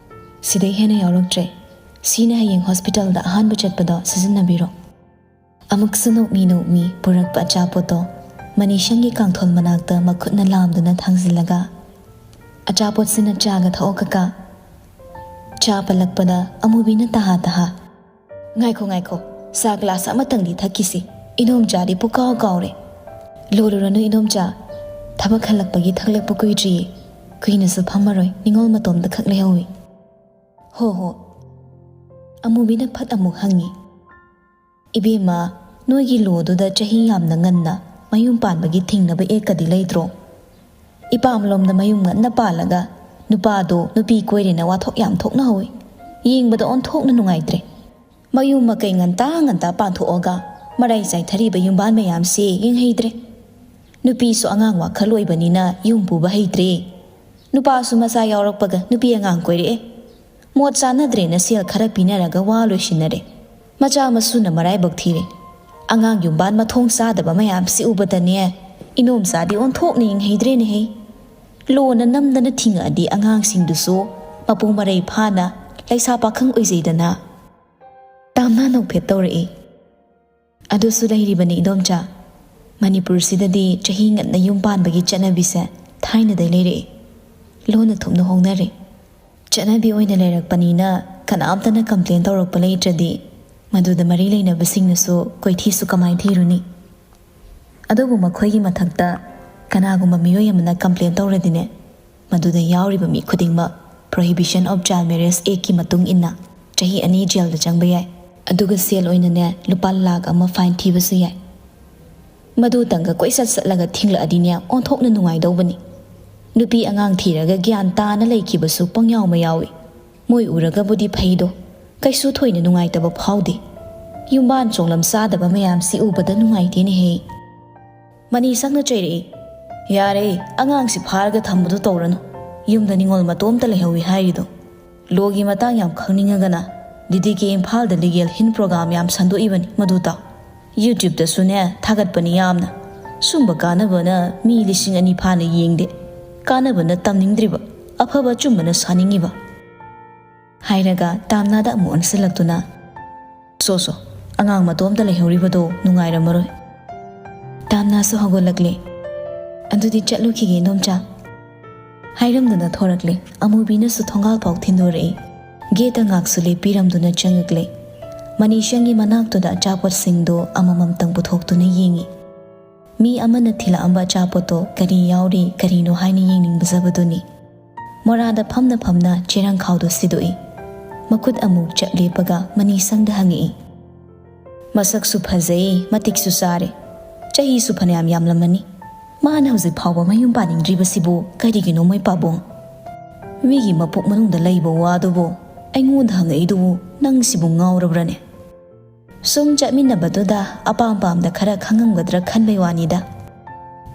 ꯁꯤꯗꯩ ꯍꯦꯟꯅ ꯌꯥꯎꯔꯛꯇ꯭ꯔꯦ꯫ ꯁꯤꯅ ꯍꯌꯦꯡ ꯍꯣꯁꯄꯤꯇꯥꯜꯗ ꯑꯍꯥꯟꯕ ꯆꯠꯄꯗꯣ ꯁꯤꯖꯤꯟꯅꯕꯤꯔꯣ꯫" ꯑꯃꯨꯛꯁꯨ ꯅꯣꯛꯃꯤ ꯅꯣꯛꯃꯤ ꯄꯨꯔꯛꯄ ꯑꯆꯥꯄꯣꯠꯇꯣ ꯃꯅꯤꯁꯪꯒꯤ ꯀꯥꯡꯊꯣꯜ ꯃꯅꯥꯛꯇ ꯃꯈꯨꯠꯅ ꯂꯥꯝꯗꯨꯅ ꯊꯥꯡꯖꯤꯜꯂꯒ, "ꯑꯆꯥꯄꯣꯠꯁꯤꯅ ꯆꯥꯒ ꯊꯛꯑꯣ ꯀꯀꯥ꯫" ꯆꯥ ꯄꯜꯂꯛꯄꯗ ꯑꯃꯨꯕꯤꯅ ꯇꯍꯥ ꯇꯍꯥ, "ꯉꯥꯏꯈꯣ ꯉꯥꯏꯈꯣ, ꯆꯥ ꯒ꯭ꯂꯥꯁ ꯑꯃꯇꯪꯗꯤ ꯊꯛꯈꯤꯁꯤ꯫ ꯏꯅꯣꯝꯆꯥꯗꯤ ꯄꯨꯀꯥꯎ ꯀꯥꯎꯔꯦ꯫" "ꯂꯣꯜꯂꯨꯔꯅꯨ ꯏꯅꯣꯝꯆꯥ, ꯊꯕꯛ ꯍꯜꯂꯛꯄꯒꯤ ꯊꯛꯂꯛꯄ ꯀꯨꯏꯗ꯭ꯔꯤꯌꯦ꯫ ꯀꯨꯏꯅꯁꯨ ꯐꯝꯃꯔꯣꯏ, ꯅꯤꯉꯣꯜ ꯃꯇꯣꯝꯇ ꯈꯛ ꯂꯩꯍꯧꯏ꯫" "ꯍꯣ ꯍꯣ꯫" ꯑꯃꯨꯕꯤꯅ ꯐꯠ ꯑꯃꯨꯛ ꯍꯪꯉꯤ, "ꯏꯕꯦꯝꯃ, ꯅꯣꯏꯒꯤ ꯂꯣꯗꯨꯗ ꯆꯍꯤ ꯌꯥꯝꯅ ꯉꯟꯅ ꯃꯌꯨꯝ ꯄꯥꯟꯕꯒꯤ ꯊꯤꯡꯅꯕ ꯑꯦꯛꯀꯗꯤ ꯂꯩꯇ꯭ꯔꯣ? ꯏꯄꯥꯝꯂꯣꯝꯗ ꯃꯌꯨꯝ ꯉꯟꯅ ꯄꯥꯜꯂꯒ ꯅꯨꯄꯥꯗꯣ ꯅꯨꯄꯤ ꯀꯣꯏꯔꯦꯅ ꯋꯥꯊꯣꯛ ꯌꯥꯝ ꯊꯣꯛꯅꯍꯧꯏ꯫ ꯌꯦꯡꯕꯗ ꯑꯣꯟꯊꯣꯛꯅ ꯅꯨꯡꯉꯥꯏꯇ꯭ꯔꯦ꯫ ꯃꯌꯨꯝ ꯃꯀꯩ ꯉꯟꯇꯥ ꯉꯟꯇꯥ ꯄꯥꯟꯊꯣꯛꯑꯒ ꯃꯔꯥꯏ ꯆꯥꯏꯊꯔꯤꯕ ꯌꯨꯝꯕꯥꯟ ꯃꯌꯥꯝꯁꯦ ꯌꯦꯡꯍꯩꯗ꯭ꯔꯦ꯫ ꯅꯨꯄꯤꯁꯨ ꯑꯉꯥꯡ ꯋꯥꯈꯜ ꯑꯣꯏꯕꯅꯤꯅ ꯌꯨꯝ ꯄꯨꯕ ꯍꯩꯇ꯭ꯔꯦ꯫ ꯅꯨꯄꯥꯁꯨ ꯃꯆꯥ ꯌꯥꯎꯔꯛꯄꯒ ꯅꯨꯄꯤ ꯑꯉꯥꯡ ꯀꯣꯏꯔꯛꯑꯦ꯫ ꯃꯣꯠ ꯆꯥꯅꯗ꯭ꯔꯦꯅ ꯁꯦꯜ ꯈꯔ ꯄꯤꯅꯔꯒ ꯋꯥ ꯂꯣꯏꯁꯤꯟꯅꯔꯦ꯫ ꯃꯆꯥ ꯃꯁꯨꯅ ꯃꯔꯥꯏꯕꯛ ꯊꯤꯔꯦ꯫ ꯑꯉꯥꯡ ꯌꯨꯝꯕꯥꯟ ꯃꯊꯣꯡ ꯆꯥꯗꯕ ꯃꯌꯥꯝꯁꯤ ꯎꯕꯗꯅꯦ, ꯏꯅꯣꯝꯆꯥꯗꯤ ꯑꯣꯟꯊꯣꯛꯅ ꯌꯦꯡꯍꯩꯗ꯭ꯔꯦꯅꯦꯍꯦ꯫ ꯂꯣꯅ ꯅꯝꯗꯅ ꯊꯤꯡꯉꯛꯑꯗꯤ ꯑꯉꯥꯡꯁꯤꯡꯗꯨꯁꯨ ꯃꯄꯨꯡ ꯃꯔꯩ ꯐꯥꯅ ꯂꯩꯁꯥ ꯄꯥꯈꯪ ꯑꯣꯏꯖꯩꯗꯅ꯫" ꯇꯥꯝꯅ ꯅꯣꯛꯐꯦꯠ ꯇꯧꯔꯛꯏ꯫ "ꯑꯗꯨꯁꯨ ꯂꯩꯔꯤꯕꯅꯤ ꯏꯗꯣꯝꯆꯥ꯫ ꯃꯅꯤꯄꯨꯔꯁꯤꯗꯗꯤ ꯆꯍꯤ ꯉꯟꯅ ꯌꯨꯝ ꯄꯥꯟꯕꯒꯤ ꯆꯠꯅꯕꯤꯁꯦ ꯊꯥꯏꯅꯗꯩ ꯂꯩꯔꯛꯏ꯫ ꯂꯣꯟꯅ ꯊꯨꯞꯅ ꯍꯣꯡꯅꯔꯦ꯫ ꯆꯠꯅꯕꯤ ꯑꯣꯏꯅ ꯂꯩꯔꯛꯄꯅꯤꯅ ꯀꯅꯥꯝꯇꯅ complain ꯇꯧꯔꯛꯄ ꯂꯩꯇ꯭ꯔꯗꯤ ꯃꯗꯨꯗ ꯃꯔꯤ ꯂꯩꯅꯕꯁꯤꯡꯅꯁꯨ ꯀꯣꯏꯊꯤꯁꯨ ꯀꯃꯥꯏ ꯊꯤꯔꯨꯅꯤ? ꯑꯗꯨꯕꯨ ꯃꯈꯣꯏꯒꯤ ꯃꯊꯛꯇ ꯀꯅꯥꯒꯨꯝꯕ ꯃꯤꯑꯣꯏ ꯑꯃꯅ complain ꯇꯧꯔꯗꯤꯅꯦ, ꯃꯗꯨꯗ ꯌꯥꯎꯔꯤꯕ ꯃꯤ ꯈꯨꯗꯤꯡꯃꯛ Prohibition of Child Marriage Act ꯀꯤ ꯃꯇꯨꯡ ꯏꯟꯅ ꯆꯍꯤ ꯑꯅꯤ ꯖꯦꯜꯗ ꯆꯪꯕ ꯌꯥꯏ꯫ ꯑꯗꯨꯒ ꯁꯦꯜ ꯑꯣꯏꯅꯅꯦ ꯂꯨꯄꯥ ꯂꯥꯈ ꯑꯃ fine ꯊꯤꯕꯁꯨ ꯌꯥꯏ꯫ ꯃꯗꯨꯇꯪꯒ ꯀꯣꯏꯆꯠ ꯆꯠꯂꯒ ꯊꯤꯡꯂꯛꯑꯗꯤꯅꯦ ꯑꯣꯟꯊꯣꯛꯅ ꯅꯨꯡꯉꯥꯏꯗꯧꯕꯅꯤ꯫ ꯅꯨꯄꯤ ꯑꯉꯥꯡ ꯊꯤꯔꯒ ꯒ꯭ꯌꯥꯟ ꯇꯥꯅ ꯂꯩꯈꯤꯕꯁꯨ ꯄꯪꯌꯥꯎ ꯃꯌꯥꯎꯏ꯫ ꯃꯣꯏ ꯎꯔꯒꯕꯨꯗꯤ ꯐꯩꯗꯣ, ꯀꯩꯁꯨ ꯊꯣꯏꯅ ꯅꯨꯡꯉꯥꯏꯇꯕ ꯐꯥꯎꯗꯦ꯫ ꯌꯨꯝꯕꯥꯟ ꯆꯣꯡꯂꯝ ꯆꯥꯗꯕ ꯃꯌꯥꯝꯁꯤ ꯎꯕꯗ ꯅꯨꯡꯉꯥꯏꯇꯦꯅꯦꯍꯦ꯫ ꯃꯅꯤ ꯁꯪꯅ ꯆꯩꯔꯛꯏ꯫ "ꯌꯥꯔꯦ, ꯑꯉꯥꯡꯁꯤ ꯐꯥꯔꯒ ꯊꯝꯕꯗꯨ ꯇꯧꯔꯅꯨ꯫ ꯌꯨꯝꯗ ꯅꯤꯉꯣꯜ ꯃꯇꯣꯝꯇ ꯂꯩꯍꯧꯏ ꯍꯥꯏꯔꯤꯗꯣ꯫ ꯂꯣꯒꯤ ꯃꯇꯥꯡ ꯌꯥꯝ ꯈꯪꯅꯤꯡꯉꯒꯅ ꯗꯤ ꯗꯤ ꯀꯦ ꯏꯝꯐꯥꯜꯗ Legal Hind program ꯌꯥꯝ ꯁꯟꯗꯣꯛꯏꯕꯅꯤ, ꯃꯗꯨ ꯇꯥꯎ꯫ YouTube ꯇꯁꯨꯅꯦ ꯊꯥꯒꯠꯄꯅꯤ ꯌꯥꯝꯅ꯫ ꯁꯨꯝꯕ ꯀꯥꯟꯅꯕꯅ ꯃꯤ ꯂꯤꯁꯤꯡ ꯑꯅꯤ ꯐꯥꯅ ꯌꯦꯡꯗꯦ꯫ ꯀꯥꯟꯅꯕꯅ ꯇꯝꯅꯤꯡꯗ꯭ꯔꯤꯕ, ꯑꯐꯕ ꯑꯆꯨꯝꯕꯅ ꯁꯥꯅꯤꯡꯉꯤꯕ꯫" ꯍꯥꯏꯔꯒ ꯇꯥꯝꯅꯥꯗ ꯑꯃꯨꯛ ꯑꯣꯟꯁꯤꯜꯂꯛꯇꯨꯅ, "ꯁꯣ ꯁꯣ, ꯑꯉꯥꯡ ꯃꯇꯣꯝꯇ ꯂꯩꯍꯧꯔꯤꯕꯗꯣ ꯅꯨꯡꯉꯥꯏꯔꯝꯃꯔꯣꯏ꯫ ꯇꯥꯝꯅꯥꯁꯨ ꯍꯧꯒꯠꯂꯛꯂꯦ꯫ "ꯑꯗꯨꯗꯤ ꯆꯠꯂꯨꯈꯤꯒꯦ, ꯏꯗꯣꯝꯆꯥ," ꯍꯥꯏꯔꯝꯗꯨꯅ ꯊꯣꯔꯛꯂꯦ꯫ ꯑꯃꯨꯕꯤꯅꯁꯨ ꯊꯣꯡꯒꯥꯜ ꯐꯥꯎ ꯊꯤꯟꯗꯣꯔꯛꯏ꯫ ꯒꯦꯠꯇ ꯉꯥꯛꯁꯨ ꯂꯦꯞꯄꯤꯔꯝꯗꯨꯅ ꯆꯪꯉꯛꯂꯦ꯫ ꯃꯅꯤꯁꯪꯒꯤ ꯃꯅꯥꯛꯇꯨꯗ ꯑꯆꯥꯄꯣꯠꯁꯤꯡꯗꯣ ꯑꯃꯃꯝꯇꯪ ꯄꯨꯊꯣꯛꯇꯨꯅ ꯌꯦꯡꯉꯤ꯫ ꯃꯤ ꯑꯃꯅ ꯊꯤꯜꯂꯛꯑꯝꯕ ꯑꯆꯥꯄꯣꯠꯇꯣ ꯀꯔꯤ ꯌꯥꯎꯔꯤ, ꯀꯔꯤꯅꯣ ꯍꯥꯏꯅ ꯌꯦꯡꯅꯤꯡꯕꯖꯕꯗꯨꯅꯤ꯫ ꯃꯣꯔꯥꯗ ꯐꯝꯅ ꯐꯝꯅ ꯆꯦꯔꯪꯈꯥꯎꯗꯣ ꯁꯤꯗꯣꯛꯏ꯫ ꯃꯈꯨꯠ ꯑꯃꯨꯛ ꯆꯞ ꯂꯦꯞꯄꯒ ꯃꯅꯤꯁꯪꯗ ꯍꯪꯉꯛꯏ꯫ "ꯃꯁꯛꯁꯨ ꯐꯖꯩ, ꯃꯇꯤꯛꯁꯨ ꯆꯥꯔꯦ, ꯆꯍꯤꯁꯨ ꯐꯅꯌꯥꯝ ꯌꯥꯝꯂꯝꯃꯅꯤ꯫ ꯃꯥꯅ ꯍꯧꯖꯤꯛ ꯐꯥꯎꯕ ꯃꯌꯨꯝ ꯄꯥꯅꯤꯡꯗ꯭ꯔꯤꯕꯁꯤꯕꯨ ꯀꯔꯤꯒꯤꯅꯣ, ꯃꯣꯏ ꯄꯥꯕꯨꯡ? ꯃꯤꯒꯤ ꯃꯄꯨꯛ ꯃꯅꯨꯡꯗ ꯂꯩꯕ ꯋꯥꯗꯨꯕꯨ ꯑꯩꯉꯣꯟꯗ ꯍꯪꯉꯛꯏꯗꯨꯕꯨ ꯅꯪꯁꯤꯕꯨ ꯉꯥꯎꯔꯕ꯭ꯔꯅꯦ?" ꯁꯨꯝ ꯆꯠꯃꯤꯟꯅꯕꯗꯨꯗ ꯑꯄꯥꯝ ꯄꯥꯝꯗ ꯈꯔ ꯈꯪꯉꯝꯒꯗ꯭ꯔꯥ ꯈꯟꯕꯩ ꯋꯥꯅꯤꯗ꯫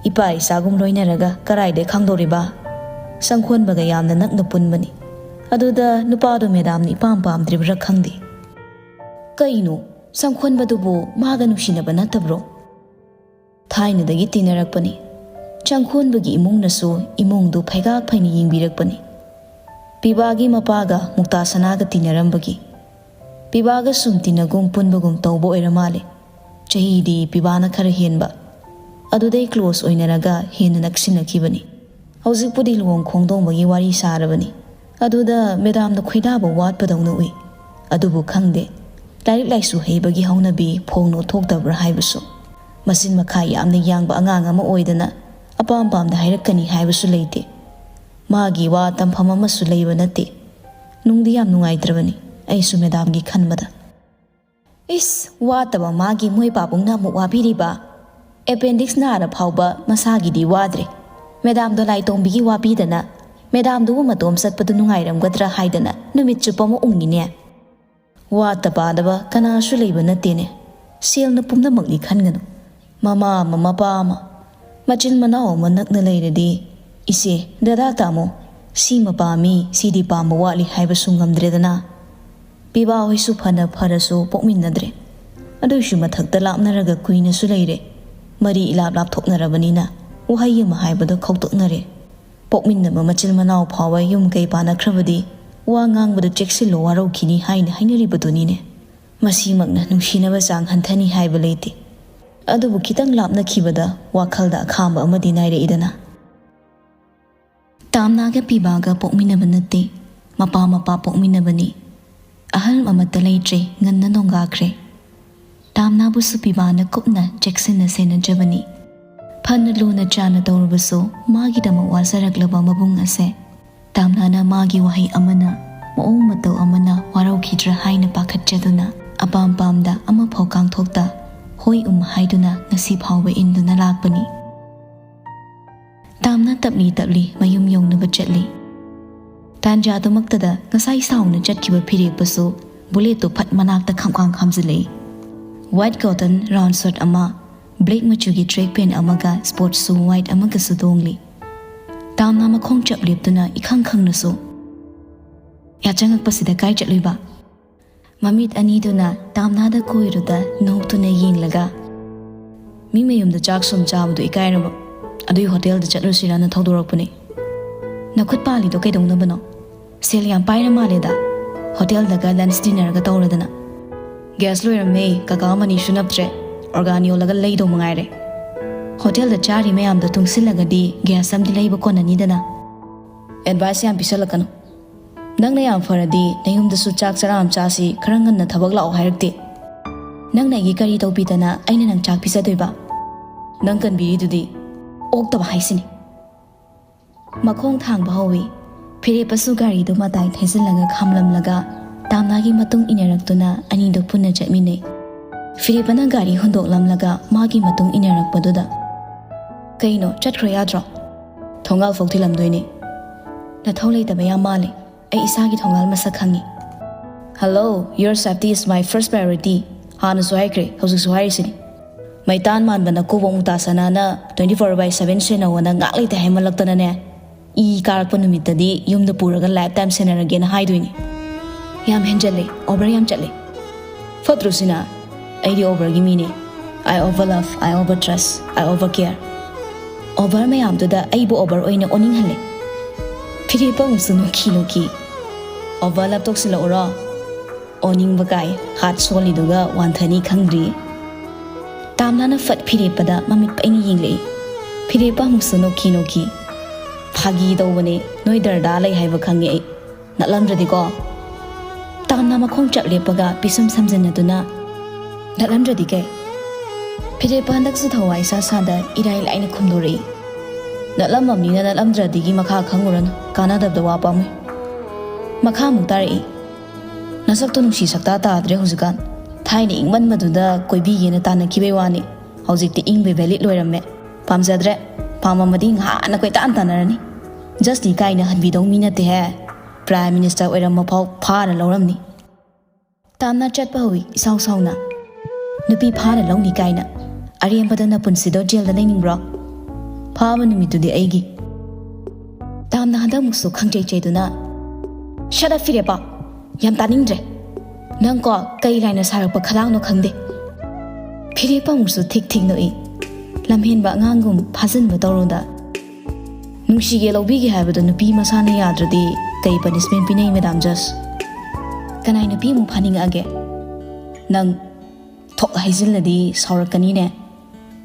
ꯏꯄꯥ ꯏꯆꯥꯒꯨꯝ ꯂꯣꯏꯅꯔꯒ ꯀꯔꯥꯏꯗꯩ ꯈꯪꯗꯧꯔꯤꯕ? ꯁꯪꯈꯣꯟꯕꯒ ꯌꯥꯝꯅ ꯅꯛꯅ ꯄꯨꯟꯕꯅꯤ꯫ ꯑꯗꯨꯗ ꯅꯨꯄꯥꯗꯣ ꯃꯦꯗꯥꯝꯅ ꯏꯄꯥꯝ ꯄꯥꯝꯗ꯭ꯔꯤꯕ꯭ꯔꯥ ꯈꯪꯗꯦ꯫ ꯀꯩꯅꯣ, ꯁꯪꯈꯣꯟꯕꯗꯨꯕꯨ ꯃꯥꯒ ꯅꯨꯡꯁꯤꯅꯕ ꯅꯠꯇꯕ꯭ꯔꯣ? ꯊꯥꯏꯅꯗꯒꯤ ꯇꯤꯟꯅꯔꯛꯄꯅꯤ꯫ ꯆꯪꯈꯣꯟꯕꯒꯤ ꯏꯃꯨꯡꯅꯁꯨ ꯏꯃꯨꯡꯗꯨ ꯐꯩꯒꯥꯛ ꯐꯩꯅ ꯌꯦꯡꯕꯤꯔꯛꯄꯅꯤ꯫ ꯄꯤꯕꯥꯒꯤ ꯃꯄꯥꯒ ꯃꯨꯛꯇꯥ ꯁꯅꯥꯒ ꯇꯤꯟꯅꯔꯝꯕꯒꯤ꯫ ꯄꯤꯕꯥꯒ ꯁꯨꯝ ꯇꯤꯟꯅꯒꯨꯝ ꯄꯨꯟꯕꯒꯨꯝ ꯇꯧꯕ ꯑꯣꯏꯔ ꯃꯥꯜꯂꯦ꯫ ꯆꯍꯤꯗꯤ ꯄꯤꯕꯥꯅ ꯈꯔ ꯍꯦꯟꯕ꯫ ꯑꯗꯨꯗꯩ ꯀ꯭ꯂꯣꯁ ꯑꯣꯏꯅꯔꯒ ꯍꯦꯟꯅ ꯅꯛꯁꯤꯟꯅꯈꯤꯕꯅꯤ꯫ ꯍꯧꯖꯤꯛꯄꯨꯗꯤ ꯂꯨꯍꯣꯡ ꯈꯣꯡꯗꯣꯡꯕꯒꯤ ꯋꯥꯔꯤ ꯁꯥꯔꯕꯅꯤ꯫ ꯑꯗꯨꯗ ꯃꯦꯗꯥꯝꯗ ꯈꯣꯏꯗꯥꯕ ꯋꯥꯠꯄꯗꯧꯅ ꯎꯏ꯫ ꯑꯗꯨꯕꯨ ꯈꯪꯗꯦ, ꯂꯥꯏꯔꯤꯛ ꯂꯥꯏꯁꯨ ꯍꯩꯕꯒꯤ ꯍꯧꯅꯕꯤ ꯐꯣꯡꯅꯣ ꯊꯣꯛꯇꯕ꯭ꯔꯥ ꯍꯥꯏꯕꯁꯨ꯫ ꯃꯆꯤꯟ ꯃꯈꯥ ꯌꯥꯝꯅ ꯌꯥꯡꯕ ꯑꯉꯥꯡ ꯑꯃ ꯑꯣꯏꯗꯅ ꯑꯄꯥꯝ ꯄꯥꯝꯗ ꯍꯥꯏꯔꯛꯀꯅꯤ ꯍꯥꯏꯕꯁꯨ ꯂꯩꯇꯦ꯫ ꯃꯥꯒꯤ ꯋꯥ ꯇꯝꯐꯝ ꯑꯃꯁꯨ ꯂꯩꯕ ꯅꯠꯇꯦ꯫ ꯅꯨꯡꯗꯤ ꯌꯥꯝ ꯅꯨꯡꯉꯥꯏꯇ꯭ꯔꯕꯅꯤ ꯑꯩꯁꯨ ꯃꯦꯗꯥꯝꯒꯤ ꯈꯟꯕꯗ꯫ ꯏꯁ, ꯋꯥꯠꯇꯕ ꯃꯥꯒꯤ ꯃꯣꯏ ꯄꯥꯕꯨꯡꯅ ꯑꯃꯨꯛ ꯋꯥꯕꯤꯔꯤꯕ? ꯑꯦꯄꯦꯟꯗꯤꯛꯁ ꯅꯥꯔ ꯐꯥꯎꯕ ꯃꯁꯥꯒꯤꯗꯤ ꯋꯥꯗ꯭ꯔꯦ꯫ ꯃꯦꯗꯥꯝꯗꯣ ꯂꯥꯏꯇꯣꯡꯕꯤꯒꯤ ꯋꯥꯕꯤꯗꯅ ꯃꯦꯗꯥꯝꯗꯨꯕꯨ ꯃꯇꯣꯝ ꯆꯠꯄꯗꯨ ꯅꯨꯡꯉꯥꯏꯔꯝꯒꯗ꯭ꯔꯥ ꯍꯥꯏꯗꯅ ꯅꯨꯃꯤꯠ ꯆꯨꯞꯄ ꯑꯃ ꯎꯪꯉꯤꯅꯦ꯫ ꯋꯥꯠꯇ ꯄꯥꯗꯕ ꯀꯅꯥꯁꯨ ꯂꯩꯕ ꯅꯠꯇꯦꯅꯦ꯫ ꯁꯦꯜꯅ ꯄꯨꯝꯅꯃꯛꯅꯤ ꯈꯟꯒꯅꯨ꯫ ꯃꯃꯥ ꯑꯃ, ꯃꯄꯥ ꯑꯃ, ꯃꯆꯤꯟ ꯃꯅꯥꯎ ꯑꯃ ꯅꯛꯅ ꯂꯩꯔꯗꯤ, ꯏꯆꯦ, ꯗꯗꯥ, ꯇꯥꯃꯣ, ꯁꯤꯃ ꯄꯥꯝꯃꯤ, ꯁꯤꯗꯤ ꯄꯥꯝꯕ ꯋꯥꯠꯂꯤ ꯍꯥꯏꯕꯁꯨ ꯉꯝꯗ꯭ꯔꯦꯗꯅ꯫ ꯄꯤꯕꯥ ꯍꯣꯏꯁꯨ ꯐꯅ ꯐꯔꯁꯨ ꯄꯣꯛꯃꯤꯟꯅꯗ꯭ꯔꯦ꯫ ꯑꯗꯨꯏꯁꯨ ꯃꯊꯛꯇ ꯂꯥꯞꯅꯔꯒ ꯀꯨꯏꯅꯁꯨ ꯂꯩꯔꯦ꯫ ꯃꯔꯤ ꯏꯂꯥꯞ ꯂꯥꯞꯊꯣꯛꯅꯔꯕꯅꯤꯅ ꯋꯥꯍꯩ ꯑꯃ ꯍꯥꯏꯕꯗ ꯈꯧꯇꯣꯛꯅꯔꯦ꯫ ꯄꯣꯛꯃꯤꯟꯅꯕ ꯃꯆꯤꯟ ꯃꯅꯥꯎ ꯐꯥꯎꯕ ꯌꯨꯝ ꯀꯩ ꯄꯥꯟꯅꯈ꯭ꯔꯕꯗꯤ ꯋꯥ ꯉꯥꯡꯕꯗ ꯆꯦꯛꯁꯤꯜꯂꯣ, ꯋꯥꯔꯧꯈꯤꯅꯤ ꯍꯥꯏꯅ ꯍꯥꯏꯅꯔꯤꯕꯗꯨꯅꯤꯅꯦ꯫ ꯃꯁꯤꯃꯛꯅ ꯅꯨꯡꯁꯤꯅꯕ ꯆꯥꯡ ꯍꯟꯊꯅꯤ ꯍꯥꯏꯕ ꯂꯩꯇꯦ꯫ ꯑꯗꯨꯕꯨ ꯈꯤꯇꯪ ꯂꯥꯞꯅꯈꯤꯕꯗ ꯋꯥꯈꯜꯗ ꯑꯈꯥꯝꯕ ꯑꯃꯗꯤ ꯅꯥꯏꯔꯛꯏꯗꯅ꯫ ꯇꯥꯝꯅꯥꯒ ꯄꯤꯕꯥꯒ ꯄꯣꯛꯃꯤꯟꯅꯕ ꯅꯠꯇꯦ, ꯃꯄꯥ ꯃꯄꯥ ꯄꯣꯛꯃꯤꯟꯅꯕꯅꯤ꯫ ꯑꯍꯜ ꯑꯃꯠꯇ ꯂꯩꯇ꯭ꯔꯦ, ꯉꯟꯅ ꯅꯣꯡꯒꯥꯈ꯭ꯔꯦ꯫ ꯇꯥꯝꯅꯥꯕꯨꯁꯨ ꯄꯤꯕꯥꯅ ꯀꯨꯞꯅ ꯆꯦꯛꯁꯤꯟꯅ ꯁꯦꯟꯅꯖꯕꯅꯤ꯫ ꯐꯅ ꯂꯨꯅ ꯆꯥꯅ ꯇꯧꯔꯕꯁꯨ, ꯃꯥꯒꯤꯗꯃꯛ ꯋꯥꯖꯔꯛꯂꯕ ꯃꯕꯨꯡ ꯑꯁꯦ ꯇꯥꯝꯅꯥꯅ ꯃꯥꯒꯤ ꯋꯥꯍꯩ ꯑꯃꯅ, ꯃꯑꯣꯡ ꯃꯇꯧ ꯑꯃꯅ ꯋꯥꯔꯧꯈꯤꯗ꯭ꯔꯥ ꯍꯥꯏꯅ ꯄꯥꯈꯠꯆꯗꯨꯅ, ꯑꯄꯥꯝ ꯄꯥꯝꯗ ꯑꯃꯐꯥꯎ ꯀꯥꯡꯊꯣꯛꯇ ꯍꯣꯏ ꯎꯝ ꯍꯥꯏꯗꯨꯅ ꯉꯁꯤ ꯐꯥꯎꯕ ꯏꯟꯗꯨꯅ ꯂꯥꯛꯄꯅꯤ꯫ ꯇꯥꯝꯅꯥ ꯇꯞꯂꯤ ꯇꯞꯂꯤ ꯃꯌꯨꯝ ꯌꯧꯅꯕ ꯆꯠꯂꯤ꯫ ꯇꯥꯟꯖꯥꯗꯨꯃꯛꯇꯗ ꯉꯁꯥꯏ ꯁꯥꯎꯅ ꯆꯠꯈꯤꯕ ꯐꯤꯔꯦꯞꯄꯁꯨ ꯕꯨꯂꯦꯠꯇꯨ ꯐꯠ ꯃꯅꯥꯛꯇ ꯈꯝꯈꯥꯡ ꯈꯥꯝꯖꯤꯜꯂꯛꯏ꯫ White cotton round shirt ꯑꯃ, black ꯃꯆꯨꯒꯤ track pant ꯑꯃꯒ sports shoe white ꯑꯃꯒꯁꯨ ꯇꯣꯡꯂꯤ꯫ ꯇꯥꯝꯅꯥ ꯃꯈꯣꯡ ꯆꯞ ꯂꯦꯞꯇꯨꯅ ꯏꯈꯪ ꯈꯪꯅꯁꯨ, "ꯌꯥꯆꯪꯉꯛꯄꯁꯤꯗ ꯀꯥꯏ ꯆꯠꯂꯨꯏꯕ?" ꯃꯃꯤꯠ ꯑꯅꯤꯗꯨꯅ ꯇꯥꯝꯅꯥꯗ ꯀꯣꯏꯔꯨꯗ ꯅꯣꯛꯇꯨꯅ ꯌꯦꯡꯂꯒ, "ꯃꯤ ꯃꯌꯨꯝꯗ ꯆꯥꯛ ꯁꯨꯝ ꯆꯥꯕꯗꯣ ꯏꯀꯥꯏꯔꯕ, ꯑꯗꯨꯏ ꯍꯣꯇꯦꯜꯗ ꯆꯠꯂꯨꯁꯤꯔꯅ ꯊꯧꯗꯣꯔꯛꯄꯅꯦ꯫ ꯅꯈꯨꯠ ꯄꯥꯜꯂꯤꯗꯣ ꯀꯩꯗꯧꯅꯕꯅꯣ? ꯁꯦꯜ ꯌꯥꯝ ꯄꯥꯏꯔ ꯃꯥꯜꯂꯦꯗ꯫ ꯍꯣꯇꯦꯜꯗꯒ lunch dinnerꯒ ꯇꯧꯔꯗꯅ꯫ Gas ꯂꯣꯏꯔꯝꯃꯦ, ꯀꯀꯥ ꯑꯃꯅꯤꯁꯨ ꯅꯞꯇ꯭ꯔꯦ꯫ Organ ꯌꯣꯜꯂꯒ ꯂꯩꯗꯧ ꯃꯉꯥꯏꯔꯦ꯫ ꯍꯣꯇꯦꯜꯗ ꯆꯥꯔꯤ ꯃꯌꯥꯝꯗꯣ ꯇꯨꯡꯁꯤꯜꯂꯒꯗꯤ gas ꯑꯃꯗꯤ ꯂꯩꯕ ꯀꯣꯟꯅꯅꯤꯗꯅ꯫ Advice ꯌꯥꯝ ꯄꯤꯁꯜꯂꯛꯀꯅꯨ꯫ ꯅꯪꯅ ꯌꯥꯝ ꯐꯔꯗꯤ ꯅꯌꯨꯝꯗꯁꯨ ꯆꯥꯛ ꯆꯔꯥ ꯑꯃ ꯆꯥꯁꯤ, ꯈꯔ ꯉꯟꯅ ꯊꯕꯛ ꯂꯥꯛꯑꯣ ꯍꯥꯏꯔꯛꯇꯦ꯫ ꯅꯪꯅ ꯑꯩꯒꯤ ꯀꯔꯤ ꯇꯧꯕꯤꯗꯅ ꯑꯩꯅ ꯅꯪ ꯆꯥꯛ ꯄꯤꯖꯗꯣꯏꯕ? ꯅꯪ ꯀꯟꯕꯤꯔꯤꯗꯨꯗꯤ ꯑꯣꯛꯇꯕ ꯍꯥꯏꯁꯤꯅꯤ꯫" ꯃꯈꯣꯡ ꯊꯥꯡꯕ ꯍꯧꯏ꯫ ꯐꯤꯔꯦꯞꯄꯁꯨ ꯒꯥꯔꯤꯗꯨ ꯃꯇꯥꯏ ꯊꯩꯖꯤꯜꯂꯒ ꯈꯥꯝꯂꯝꯂꯒ ꯇꯥꯝꯅꯥꯒꯤ ꯃꯇꯨꯡ ꯏꯟꯅꯔꯛꯇꯨꯅ ꯑꯅꯤꯗꯨ ꯄꯨꯟꯅ ꯆꯠꯃꯤꯟꯅꯩ꯫ ꯐꯤꯔꯦꯞꯄꯅ ꯒꯥꯔꯤ ꯍꯨꯟꯗꯣꯛꯂꯝꯂꯒ ꯃꯥꯒꯤ ꯃꯇꯨꯡ ꯏꯟꯅꯔꯛꯄꯗꯨꯗ, "ꯀꯩꯅꯣ, ꯆꯠꯈ꯭ꯔꯣ ꯌꯥꯗ꯭ꯔꯣ? ꯊꯣꯡꯒꯥꯜ ꯐꯥꯎ ꯊꯤꯜꯂꯝꯗꯣꯏꯅꯦ꯫" "ꯅꯊꯧ ꯂꯩꯇꯕ ꯌꯥꯝ ꯃꯥꯜꯂꯦ꯫ ꯑꯩ ꯏꯁꯥꯒꯤ ꯊꯣꯡꯒꯥꯜ ꯃꯁꯛ ꯈꯪꯉꯤ꯫" "Hello, your safety is my first priority꯫ ꯍꯥꯟꯅꯁꯨ ꯍꯥꯏꯈ꯭ꯔꯦ, ꯍꯧꯖꯤꯛꯁꯨ ꯍꯥꯏꯔꯤꯁꯤꯅꯤ꯫ ꯃꯩꯇꯥꯟ ꯃꯥꯟꯕ ꯅꯀꯨꯕꯣꯛ ꯃꯨꯛꯇꯥ ꯁꯅꯥꯅ twenty four by seven ꯁꯦꯟꯅꯧꯑꯣꯅ ꯉꯥꯛ ꯂꯩꯇꯦ ꯍꯥꯏꯃꯜꯂꯛꯇꯅꯅꯦ, ꯏ ꯀꯥꯔꯛꯄ ꯅꯨꯃꯤꯠꯇꯗꯤ ꯌꯨꯝꯗ ꯄꯨꯔꯒ lifetime ꯁꯦꯟꯅꯔꯒꯦꯅ ꯍꯥꯏꯗꯣꯏꯅꯤ꯫" "ꯌꯥꯝ ꯍꯦꯟꯖꯜꯂꯦ, over ꯌꯥꯝ ꯆꯠꯂꯦ꯫" "ꯐꯠꯇ꯭ꯔꯣ ꯁꯤꯅ? ꯑꯩꯗꯤ overꯒꯤ ꯃꯤꯅꯦ꯫ I over love, I over trust, I over care꯫ Over ꯃꯌꯥꯝꯗꯨꯗ ꯑꯩꯕꯨ over ꯑꯣꯏꯅ ꯑꯣꯟꯅꯤꯡꯍꯜꯂꯦ꯫" ꯐꯤꯔꯦꯞꯄ ꯑꯃꯨꯛꯁꯨ ꯅꯣꯛꯈꯤ ꯅꯣꯛꯈꯤ꯫ "Over love ꯇꯧꯁꯤꯜꯂꯛꯎꯔꯣ? ꯑꯣꯅꯤꯡꯕ ꯀꯥꯏ, heart ꯁꯣꯜꯂꯤꯗꯨꯒ ꯋꯥꯟꯊꯅꯤ ꯈꯪꯗ꯭ꯔꯤ꯫" ꯇꯥꯝꯅꯥꯅ ꯐꯠ ꯐꯤꯔꯦꯞꯄꯗ ꯃꯃꯤꯠ ꯄꯩꯅ ꯌꯦꯡꯂꯛꯏ꯫ ꯐꯤꯔꯦꯞꯄ ꯑꯃꯨꯛꯁꯨ ꯅꯣꯛꯈꯤ ꯅꯣꯛꯈꯤ꯫ "ꯐꯥꯒꯤ ꯇꯧꯕꯅꯦ, ꯅꯣꯏ ꯗꯔꯗꯥ ꯂꯩ ꯍꯥꯏꯕ ꯈꯪꯉꯦ ꯑꯩ꯫ ꯅꯠꯂꯝꯗ꯭ꯔꯗꯤꯀꯣ?" ꯇꯥꯝꯅꯥ ꯃꯈꯣꯡ ꯆꯞ ꯂꯦꯞꯄꯒ ꯄꯤꯁꯨꯝ ꯁꯝꯖꯤꯟꯅꯗꯨꯅ, "ꯅꯠꯂꯝꯗ꯭ꯔꯗꯤ ꯀꯩ?" ꯐꯤꯔꯦꯞꯄ ꯍꯟꯗꯛꯁꯨ ꯊꯋꯥꯏ ꯏꯁꯥ ꯁꯥꯗ ꯏꯔꯥꯏ ꯂꯥꯏꯅ ꯈꯨꯝꯗꯣꯔꯛꯏ꯫ "ꯅꯠꯂꯝꯃꯕꯅꯤꯅ ꯅꯠꯂꯝꯗ꯭ꯔꯗꯤꯒꯤ ꯃꯈꯥ ꯈꯪꯉꯨꯔꯅꯨ, ꯀꯥꯟꯅꯗꯕꯗ ꯋꯥ ꯄꯥꯝꯃꯨꯏ꯫" ꯃꯈꯥ ꯑꯃꯨꯛ ꯇꯥꯔꯛꯏ꯫ "ꯅꯁꯛꯇꯣ ꯅꯨꯡꯁꯤ ꯁꯛꯇꯥ ꯇꯥꯗ꯭ꯔꯦ ꯍꯧꯖꯤꯛꯀꯥꯟ꯫ ꯊꯥꯏꯅ ꯏꯪꯃꯟꯕꯗꯨꯗ ꯀꯣꯏꯕꯤꯒꯦꯅ ꯇꯥꯟꯅꯈꯤꯕꯩ ꯋꯥꯅꯤ꯫ ꯍꯧꯖꯤꯛꯇꯤ ꯏꯪꯕꯩ ꯚꯦꯂꯤꯠ ꯂꯣꯏꯔꯝꯃꯦ꯫ ꯄꯥꯝꯖꯗ꯭ꯔꯦ꯫ ꯄꯥꯝꯃꯝꯃꯗꯤ ꯉꯍꯥꯟꯅ ꯀꯣꯏꯇꯥꯟ ꯇꯥꯟꯅꯔꯅꯤ꯫ ꯖꯁꯇꯤ ꯀꯥꯏꯅ ꯍꯟꯕꯤꯗꯧ ꯃꯤ ꯅꯠꯇꯦꯍꯦ꯫ ꯄ꯭ꯔꯥꯏꯝ ꯃꯤꯅꯤꯁꯇꯔ ꯑꯣꯏꯔꯝꯕ ꯐꯥꯎ ꯐꯥꯔ ꯂꯧꯔꯝꯅꯤ꯫" ꯇꯥꯝꯅ ꯆꯠꯄ ꯍꯧꯏ ꯏꯁꯥꯎ ꯁꯥꯎꯅ꯫ "ꯅꯨꯄꯤ ꯐꯥꯔ ꯂꯧꯅꯤ ꯀꯥꯏꯅ꯫ ꯑꯔꯦꯝꯕꯗ ꯅꯄꯨꯟꯁꯤꯗꯣ ꯖꯦꯜꯗ ꯂꯩꯅꯤꯡꯕ꯭ꯔꯣ? ꯐꯥꯕ ꯅꯨꯃꯤꯠꯇꯨꯗꯤ ꯑꯩꯒꯤ꯫" ꯇꯥꯝꯅ ꯍꯟꯗꯛꯃꯨꯛꯁꯨ ꯈꯪꯆꯩ ꯆꯩꯗꯨꯅ, "ꯁꯠ ꯑꯞ ꯐꯤꯔꯦꯞꯄ! ꯌꯥꯝ ꯇꯥꯅꯤꯡꯗ꯭ꯔꯦ꯫ ꯅꯪꯀꯣ ꯀꯩ ꯂꯥꯏꯅ ꯁꯥꯔꯛꯄ ꯈꯂꯥꯡꯅꯣ ꯈꯪꯗꯦ꯫" ꯐꯤꯔꯦꯞꯄ ꯑꯃꯨꯛꯁꯨ ꯊꯤꯛ ꯊꯤꯛ ꯅꯣꯛꯏ꯫ "ꯂꯝꯍꯦꯟꯕ ꯑꯉꯥꯡꯒꯨꯝ ꯐꯥꯖꯤꯟꯕ ꯇꯧꯔꯨꯗ꯫ ꯅꯨꯡꯁꯤꯒꯦ ꯂꯧꯕꯤꯒꯦ ꯍꯥꯏꯕꯗꯣ ꯅꯨꯄꯤ ꯃꯁꯥꯅ ꯌꯥꯗ꯭ꯔꯗꯤ ꯀꯩ ꯄꯅꯤꯁꯃꯦꯟ ꯄꯤꯅꯩ, ꯃꯦꯗꯥꯝ ꯖꯁ?" "ꯀꯅꯥꯏ ꯅꯨꯄꯤ ꯑꯃꯨꯛ ꯐꯥꯅꯤꯡꯉꯛꯑꯒꯦ? ꯅꯪ ꯊꯣꯛ ꯍꯥꯏꯖꯤꯜꯂꯗꯤ ꯁꯥꯎꯔꯛꯀꯅꯤꯅꯦ꯫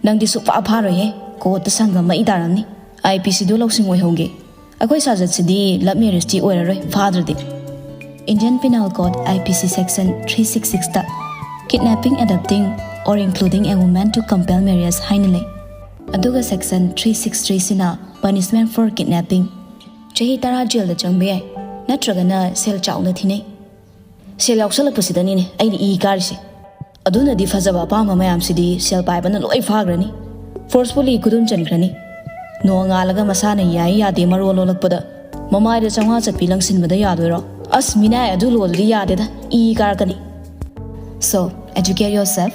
ꯅꯪꯗꯤ ꯁꯨꯛꯐꯥ ꯐꯥꯔꯣꯏꯍꯦ, ꯀꯣꯔꯠꯇ ꯁꯪꯒꯝ ꯃꯩ ꯇꯥꯔꯝꯅꯤ꯫ ꯑꯥꯏ ꯄꯤ ꯁꯤꯗꯣ ꯂꯧꯁꯤꯡ ꯑꯣꯏꯍꯧꯒꯦ꯫ ꯑꯩꯈꯣꯏ ꯁꯥꯖꯠꯁꯤꯗꯤ ꯂꯞ ꯃꯦꯔꯦꯖꯇꯤ ꯑꯣꯏꯔꯔꯣꯏ ꯐꯥꯗ꯭ꯔꯗꯤ꯫" Indian Penal Code, I P C section three six sixꯇ "Kidnapping, abducting or including a woman to compel marriage" ꯍꯥꯏꯅ ꯂꯩ꯫ ꯑꯗꯨꯒ section three six threeꯁꯤꯅ "Punishment for kidnapping"꯫ ꯆꯍꯤ ꯇꯔꯥ ꯖꯦꯜꯗ ꯆꯪꯕ ꯌꯥꯏ, ꯅꯠꯇ꯭ꯔꯒꯅ ꯁꯦꯜ ꯆꯥꯎꯅ ꯊꯤꯅꯩ꯫ ꯁꯦꯜ ꯌꯥꯎꯁꯜꯂꯛꯄꯁꯤꯗꯅꯤꯅꯦ ꯑꯩꯅ ꯏ ꯀꯥꯔꯤꯁꯦ꯫ ꯑꯗꯨꯅꯗꯤ ꯐꯖꯕ ꯑꯄꯥꯝꯕ ꯃꯌꯥꯝꯁꯤꯗꯤ ꯁꯦꯜ ꯄꯥꯏꯕꯅ ꯂꯣꯏ ꯐꯥꯈ꯭ꯔꯅꯤ꯫ ꯐꯣꯔꯁꯐꯨꯜꯂꯤ ꯈꯨꯗꯨꯝ ꯆꯟꯈ꯭ꯔꯅꯤ꯫ ꯅꯣꯡꯉꯥꯜꯂꯒ ꯃꯁꯥꯅ ꯌꯥꯏ ꯌꯥꯗꯦ ꯃꯔꯣꯜ ꯂꯣꯜꯂꯛꯄꯗ ꯃꯃꯥꯏꯗ ꯆꯥꯝꯃꯉꯥ ꯆꯠꯄꯤ ꯂꯪꯁꯤꯟꯕꯗ ꯌꯥꯗꯣꯏꯔꯣ? ꯑꯁ, ꯃꯤꯅꯥꯏ ꯑꯗꯨ ꯂꯣꯜꯂꯗꯤ ꯌꯥꯗꯦꯗ, ꯏ ꯀꯥꯔꯛꯀꯅꯤ꯫ So, educate yourself.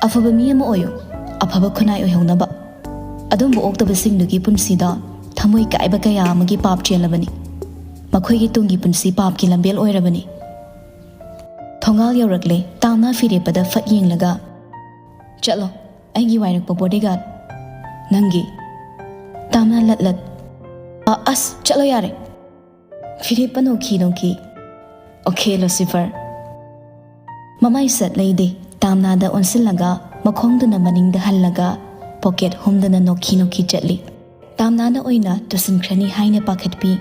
ꯑꯐꯕ ꯃꯤ ꯑꯃ ꯑꯣꯏꯌꯨ, ꯑꯐꯕ ꯈꯨꯟꯅꯥꯏ ꯑꯣꯏꯍꯧꯅꯕ꯫ ꯑꯗꯨꯝꯕ ꯑꯣꯛꯇꯕꯁꯤꯡꯗꯨꯒꯤ ꯄꯨꯟꯁꯤꯗ ꯊꯃꯣꯏ ꯀꯥꯏꯕ ꯀꯌꯥ ꯑꯃꯒꯤ ꯄꯥꯞ ꯆꯦꯜꯂꯕꯅꯤ꯫ ꯃꯈꯣꯏꯒꯤ ꯇꯨꯡꯒꯤ ꯄꯨꯟꯁꯤ ꯄꯥꯞꯀꯤ ꯂꯝꯕꯦꯜ ꯑꯣꯏꯔꯕꯅꯤ꯫ ꯊꯣꯡꯒꯥꯜ ꯌꯧꯔꯛꯂꯦ꯫ ꯇꯥꯝꯅ ꯐꯤꯔꯦꯞꯄꯗ ꯐꯠ ꯌꯦꯡꯂꯒ, "ꯆꯠꯂꯣ, ꯑꯩꯒꯤ ꯋꯥꯏꯔꯛꯄ ꯕꯣꯗꯤꯒꯥꯔꯗ꯫ ꯅꯪꯒꯤ꯫" ꯇꯥꯝꯅ ꯂꯠ ꯂꯠ, "ꯑ, ꯑꯁ, ꯆꯠꯂꯣ ꯌꯥꯔꯦ꯫" ꯐꯤꯔꯦꯞꯄ ꯅꯣꯛꯈꯤ ꯅꯣꯛꯈꯤ꯫ "Okay, Lucifer." ꯃꯃꯥꯏ ꯁꯠ ꯂꯩꯗꯦ꯫ ꯇꯥꯝꯅꯥꯗ ꯑꯣꯟꯁꯤꯜꯂꯒ, ꯃꯈꯣꯡꯗꯨꯅ ꯃꯅꯤꯡꯗ ꯍꯜꯂꯒ ꯄꯣꯀꯦꯠ ꯍꯨꯝꯗꯨꯅ ꯅꯣꯛꯈꯤ ꯅꯣꯛꯈꯤ ꯆꯠꯂꯤ꯫ ꯇꯥꯝꯅꯥꯅ ꯑꯣꯏꯅ ꯇꯨꯁꯤꯟꯈ꯭ꯔꯅꯤ ꯍꯥꯏꯅ ꯄꯥꯈꯠꯄꯤ꯫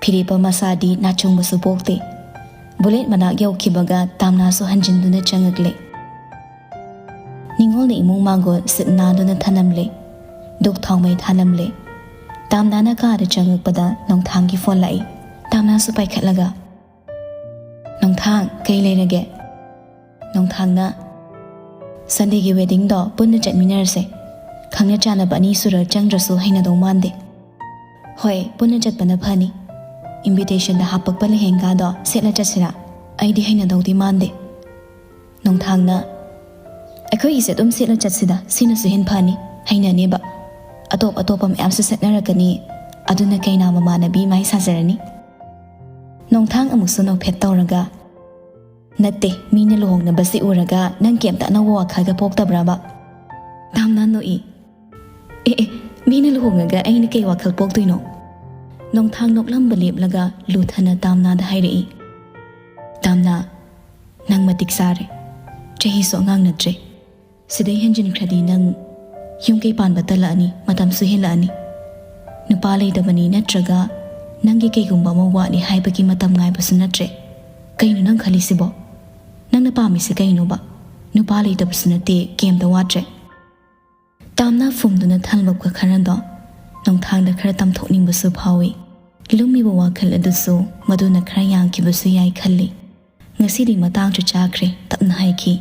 ꯐꯤꯔꯦꯞꯄ ꯃꯁꯥꯗꯤ ꯅꯥꯆꯨꯡꯕꯁꯨ ꯄꯣꯛꯇꯦ꯫ ꯕꯨꯂꯦꯠ ꯃꯅꯥꯛ ꯌꯧꯈꯤꯕꯒ ꯇꯥꯝꯅꯥꯁꯨ ꯍꯟꯖꯤꯟꯗꯨꯅ ꯆꯪꯉꯛꯂꯦ꯫ ꯅꯤꯉꯣꯜꯅ ꯏꯃꯨꯡ ꯃꯥꯡꯒꯣꯜ ꯁꯤꯠ ꯅꯥꯟꯗꯨꯅ ꯊꯅꯝꯂꯦ꯫ ꯙꯨꯛ ꯊꯥꯎꯃꯩ ꯊꯥꯂꯝꯂꯦ꯫ ꯇꯥꯝꯅꯥꯅ ꯀꯥꯗ ꯆꯪꯉꯛꯄꯗ ꯅꯣꯡꯊꯥꯡꯒꯤ ꯐꯣꯟ ꯂꯥꯛꯏ꯫ ꯇꯥꯝꯅꯥꯁꯨ ꯄꯥꯏꯈꯠꯂꯒ, "ꯅꯣꯡꯊꯥꯡ, ꯀꯩ ꯂꯩꯔꯒꯦ?" ꯅꯣꯡꯊꯥꯡꯅ, "ꯁꯟꯗꯦꯒꯤ ꯋꯦꯗꯤꯡꯗꯣ ꯄꯨꯟꯅ ꯆꯠꯃꯤꯟꯅꯔꯁꯦ꯫ ꯈꯪꯅ ꯆꯥꯟꯅꯕ ꯑꯅꯤ ꯁꯨꯔ ꯆꯪꯗ꯭ꯔꯁꯨ ꯍꯩꯅꯗꯧ ꯃꯥꯟꯗꯦ꯫" "ꯍꯣꯏ, ꯄꯨꯟꯅ ꯆꯠꯄꯅ ꯐꯅꯤ꯫ ꯏꯟꯚꯤꯇꯦꯁꯟꯗ ꯍꯥꯞꯄꯛꯄ ꯂꯩꯍꯦꯡꯒꯥꯗꯣ ꯁꯦꯠꯂ ꯆꯠꯁꯤꯔꯥ? ꯑꯩꯗꯤ ꯍꯩꯅꯗꯧꯗꯤ ꯃꯥꯟꯗꯦ꯫" ꯅꯣꯡꯊꯥꯡꯅ, "ꯑꯩꯈꯣꯏꯒꯤꯁꯦ ꯑꯗꯨꯝ ꯁꯦꯠꯂ ꯆꯠꯁꯤꯗ, ꯁꯤꯅꯁꯨ ꯍꯦꯟ ꯐꯅꯤ, ꯍꯩꯅꯅꯦꯕ꯫ ꯑꯇꯣꯞ ꯑꯇꯣꯞꯄ ꯃꯌꯥꯝꯁꯨ ꯁꯦꯠꯅꯔꯛꯀꯅꯤ, ꯑꯗꯨꯅ ꯀꯩꯅꯥ ꯃꯃꯥꯟꯅꯕꯤ ꯃꯥꯏ ꯁꯥꯖꯔꯅꯤ꯫" ꯅꯣꯡꯊꯥꯡ ꯑꯃꯨꯛꯁꯨ ꯅꯣꯛꯐꯦꯠ ꯇꯧꯔꯒ, "ꯅꯠꯇꯦ, ꯃꯤꯅ ꯂꯨꯍꯣꯡꯅꯕꯁꯤ ꯎꯔꯒ ꯅꯪ ꯀꯩꯝꯇ ꯑꯅꯧꯕ ꯋꯥꯈꯜꯒ ꯄꯣꯛꯇꯕ꯭ꯔꯕ?" ꯇꯥꯝꯅꯥ ꯅꯣꯛꯏ꯫ "ꯑꯦ ꯑꯦ, ꯃꯤꯅ ꯂꯨꯍꯣꯡꯉꯒ ꯑꯩꯅ ꯀꯩ ꯋꯥꯈꯜ ꯄꯣꯛꯇꯣꯏꯅꯣ?" ꯅꯣꯡꯊꯥꯡ ꯅꯣꯛꯂꯝꯕ ꯂꯦꯞꯂꯒ ꯂꯨꯊꯅ ꯇꯥꯝꯅꯥꯗ ꯍꯥꯏꯔꯛꯏ꯫ "ꯇꯥꯝꯅꯥ, ꯅꯪ ꯃꯇꯤꯛ ꯆꯥꯔꯦ꯫ ꯆꯍꯤꯁꯨ ꯑꯉꯥꯡ ꯅꯠꯇ꯭ꯔꯦ꯫ ꯁꯤꯗꯩ ꯍꯦꯟꯖꯤꯟꯈ꯭ꯔꯗꯤ ꯅꯪ ꯌꯨꯝ ꯀꯩ ꯄꯥꯟꯕ ꯇꯜꯂꯛꯑꯅꯤ, ꯃꯇꯝꯁꯨ ꯍꯦꯜꯂꯛꯑꯅꯤ꯫ ꯅꯨꯄꯥ ꯂꯩꯇꯕꯅꯤ ꯅꯠꯇ꯭ꯔꯒ ꯅꯪꯒꯤ ꯀꯩꯒꯨꯝꯕ ꯑꯃ ꯋꯥꯠꯂꯤ ꯍꯥꯏꯕꯒꯤ ꯃꯇꯝ ꯉꯥꯏꯕꯁꯨ ꯅꯠꯇ꯭ꯔꯦ꯫ ꯀꯩꯅꯣ ꯅꯪ ꯈꯜꯂꯤꯁꯤꯕꯣ? ꯅꯪꯅ ꯄꯥꯝꯃꯤꯁꯦ ꯀꯩꯅꯣꯕ? ꯅꯨꯄꯥ ꯂꯩꯇꯕꯁꯨ ꯅꯠꯇꯦ, ꯀꯩꯝꯇ ꯋꯥꯠꯇ꯭ꯔꯦ꯫" ꯇꯥꯝꯅꯥ ꯐꯨꯝꯗꯨꯅ ꯊꯜꯂꯛꯄ ꯈꯔꯗꯣ ꯅꯣꯡꯊꯥꯡꯗ ꯈꯔ ꯇꯝꯊꯣꯛꯅꯤꯡꯕꯁꯨ ꯐꯥꯎꯏ꯫ ꯂꯨꯝꯃꯤꯕ ꯋꯥꯈꯜ ꯑꯗꯨꯁꯨ ꯃꯗꯨꯅ ꯈꯔ ꯌꯥꯡꯈꯤꯕꯁꯨ ꯌꯥꯏ ꯈꯜꯂꯤ꯫ ꯉꯁꯤꯗꯤ ꯃꯇꯥꯡꯁꯨ ꯆꯥꯈ꯭ꯔꯦ, ꯇꯞꯅ ꯍꯥꯏꯈꯤ꯫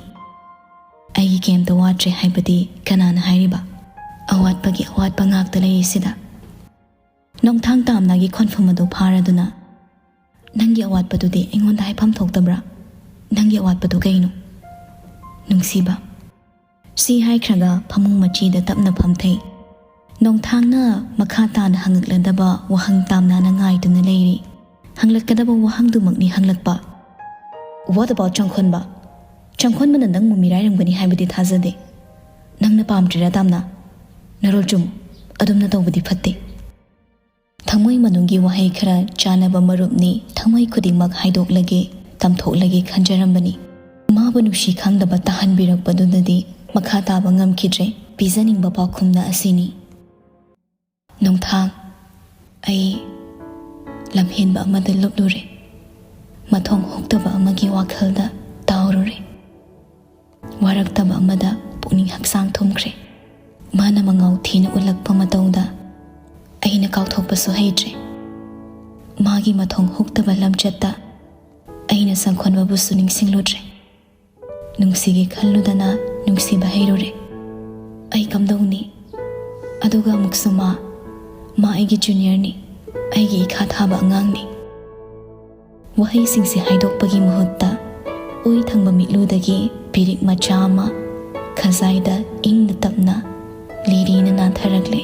"ꯑꯩꯒꯤ ꯀꯩꯝꯇ ꯋꯥꯠꯇ꯭ꯔꯦ ꯍꯥꯏꯕꯗꯤ ꯀꯅꯥꯅ ꯍꯥꯏꯔꯤꯕ? ꯑꯋꯥꯠꯄꯒꯤ ꯑꯋꯥꯠꯄ ꯉꯥꯛꯇ ꯂꯩꯔꯤꯁꯤꯗ꯫ ꯅꯣꯡꯊꯥꯡ ꯇꯥꯝꯅꯥꯒꯤ ꯈꯣꯟꯐꯝ ꯑꯗꯨ ꯐꯥꯔꯗꯨꯅ, "ꯅꯪꯒꯤ ꯑꯋꯥꯠꯄꯗꯨꯗꯤ ꯑꯩꯉꯣꯟꯗ ꯍꯥꯏꯐꯝ ꯊꯣꯛꯇꯕ꯭ꯔꯥ? ꯅꯪꯒꯤ ꯑꯋꯥꯠꯄꯗꯨ ꯀꯩꯅꯣ?" "ꯅꯨꯡꯁꯤꯕ꯫" ꯁꯤ ꯍꯥꯏꯈ꯭ꯔꯒ ꯐꯃꯨꯡ ꯃꯆꯤꯗ ꯇꯞꯅ ꯐꯝꯊꯩ꯫ ꯅꯣꯡꯊꯥꯡꯅ ꯃꯈꯥ ꯇꯥꯅ ꯍꯪꯂꯛꯂꯗꯕ ꯋꯥꯍꯪ ꯇꯥꯝꯅꯥꯅ ꯉꯥꯏꯗꯨꯅ ꯂꯩꯔꯤ꯫ ꯍꯪꯂꯛꯀꯗꯕ ꯋꯥꯍꯪꯗꯨꯃꯛꯅꯤ ꯍꯪꯂꯛꯄ꯫ "What about ꯆꯪꯈꯣꯟꯕ? ꯆꯪꯈꯣꯟꯕꯅ ꯅꯪꯕꯨ ꯃꯤꯔꯥꯏꯔꯝꯒꯅꯤ ꯍꯥꯏꯕꯗꯤ ꯊꯥꯖꯗꯦ꯫ ꯅꯪꯅ ꯄꯥꯝꯗ꯭ꯔꯤꯔꯥ ꯇꯥꯝꯅꯥ? ꯅꯔꯣꯜ ꯆꯨꯝꯃꯨ, ꯑꯗꯨꯝꯅ ꯇꯧꯕꯗꯤ ꯐꯠꯇꯦ꯫" ꯊꯃꯣꯏ ꯃꯅꯨꯡꯒꯤ ꯋꯥꯍꯩ ꯈꯔ ꯆꯥꯅꯕ ꯃꯔꯨꯞꯅꯤ, ꯊꯃꯣꯏ ꯈꯨꯗꯤꯡꯃꯛ ꯍꯥꯏꯗꯣꯛꯂꯒꯦ, ꯇꯝꯊꯣꯛꯂꯒꯦ ꯈꯟꯖꯔꯝꯕꯅꯤ꯫ ꯃꯥꯕꯨ ꯅꯨꯡꯁꯤ ꯈꯪꯗꯕ ꯇꯥꯍꯟꯕꯤꯔꯛꯄꯗꯨꯅꯗꯤ ꯃꯈꯥ ꯇꯥꯕ ꯉꯝꯈꯤꯗ꯭ꯔꯦ꯫ ꯄꯤꯖꯅꯤꯡꯕ ꯄꯥꯎꯈꯨꯝꯅ ꯑꯁꯤꯅꯤ꯫ ꯅꯣꯡꯊꯥꯡ, ꯑꯩ ꯂꯝꯍꯦꯟꯕ ꯑꯃꯗ ꯂꯨꯞꯂꯨꯔꯦ꯫ ꯃꯊꯣꯡ ꯍꯨꯛꯇꯕ ꯑꯃꯒꯤ ꯋꯥꯈꯜꯗ ꯇꯥꯎꯔꯨꯔꯦ꯫ ꯋꯥꯔꯛꯇꯕ ꯑꯃꯗ ꯄꯨꯛꯅꯤꯡ ꯍꯛꯆꯥꯡ ꯊꯨꯝꯈ꯭ꯔꯦ꯫ ꯃꯥꯅ ꯃꯉꯥꯎ ꯊꯤꯅ ꯎꯠꯂꯛꯄ ꯃꯇꯧꯗ ꯑꯩꯅ ꯀꯥꯎꯊꯣꯛꯄꯁꯨ ꯍꯩꯇ꯭ꯔꯦ꯫ ꯃꯥꯒꯤ ꯃꯊꯣꯡ ꯍꯨꯛꯇꯕ ꯂꯝꯆꯠꯇ ꯑꯩꯅ ꯁꯪꯈꯣꯟꯕꯕꯨꯁꯨ ꯅꯤꯡꯁꯤꯡꯂꯨꯗ꯭ꯔꯦ꯫ ꯅꯨꯡꯁꯤꯒꯦ ꯈꯜꯂꯨꯗꯅ ꯅꯨꯡꯁꯤꯕ ꯍꯩꯔꯨꯔꯦ꯫ ꯑꯩ ꯀꯝꯗꯧꯅꯤ? ꯑꯗꯨꯒ ꯑꯃꯨꯛꯁꯨ ꯃꯥ, ꯃꯥ ꯑꯩꯒꯤ ꯖꯨꯅꯤꯌꯔꯅꯤ, ꯑꯩꯒꯤ ꯏꯈꯥ ꯊꯥꯕ ꯑꯉꯥꯡꯅꯤ꯫ ꯋꯥꯍꯩꯁꯤꯡꯁꯦ ꯍꯥꯏꯗꯣꯛꯄꯒꯤ ꯃꯍꯨꯠꯇ ꯑꯣꯏ ꯊꯪꯕ ꯃꯤꯠꯂꯨꯗꯒꯤ ꯄꯤꯔꯤꯛ ꯃꯆꯥ ꯑꯃ ꯈꯖꯥꯏꯗ ꯏꯪꯅ ꯇꯞꯅ ꯂꯤꯔꯤꯅ ꯅꯥꯟꯊꯔꯛꯂꯦ꯫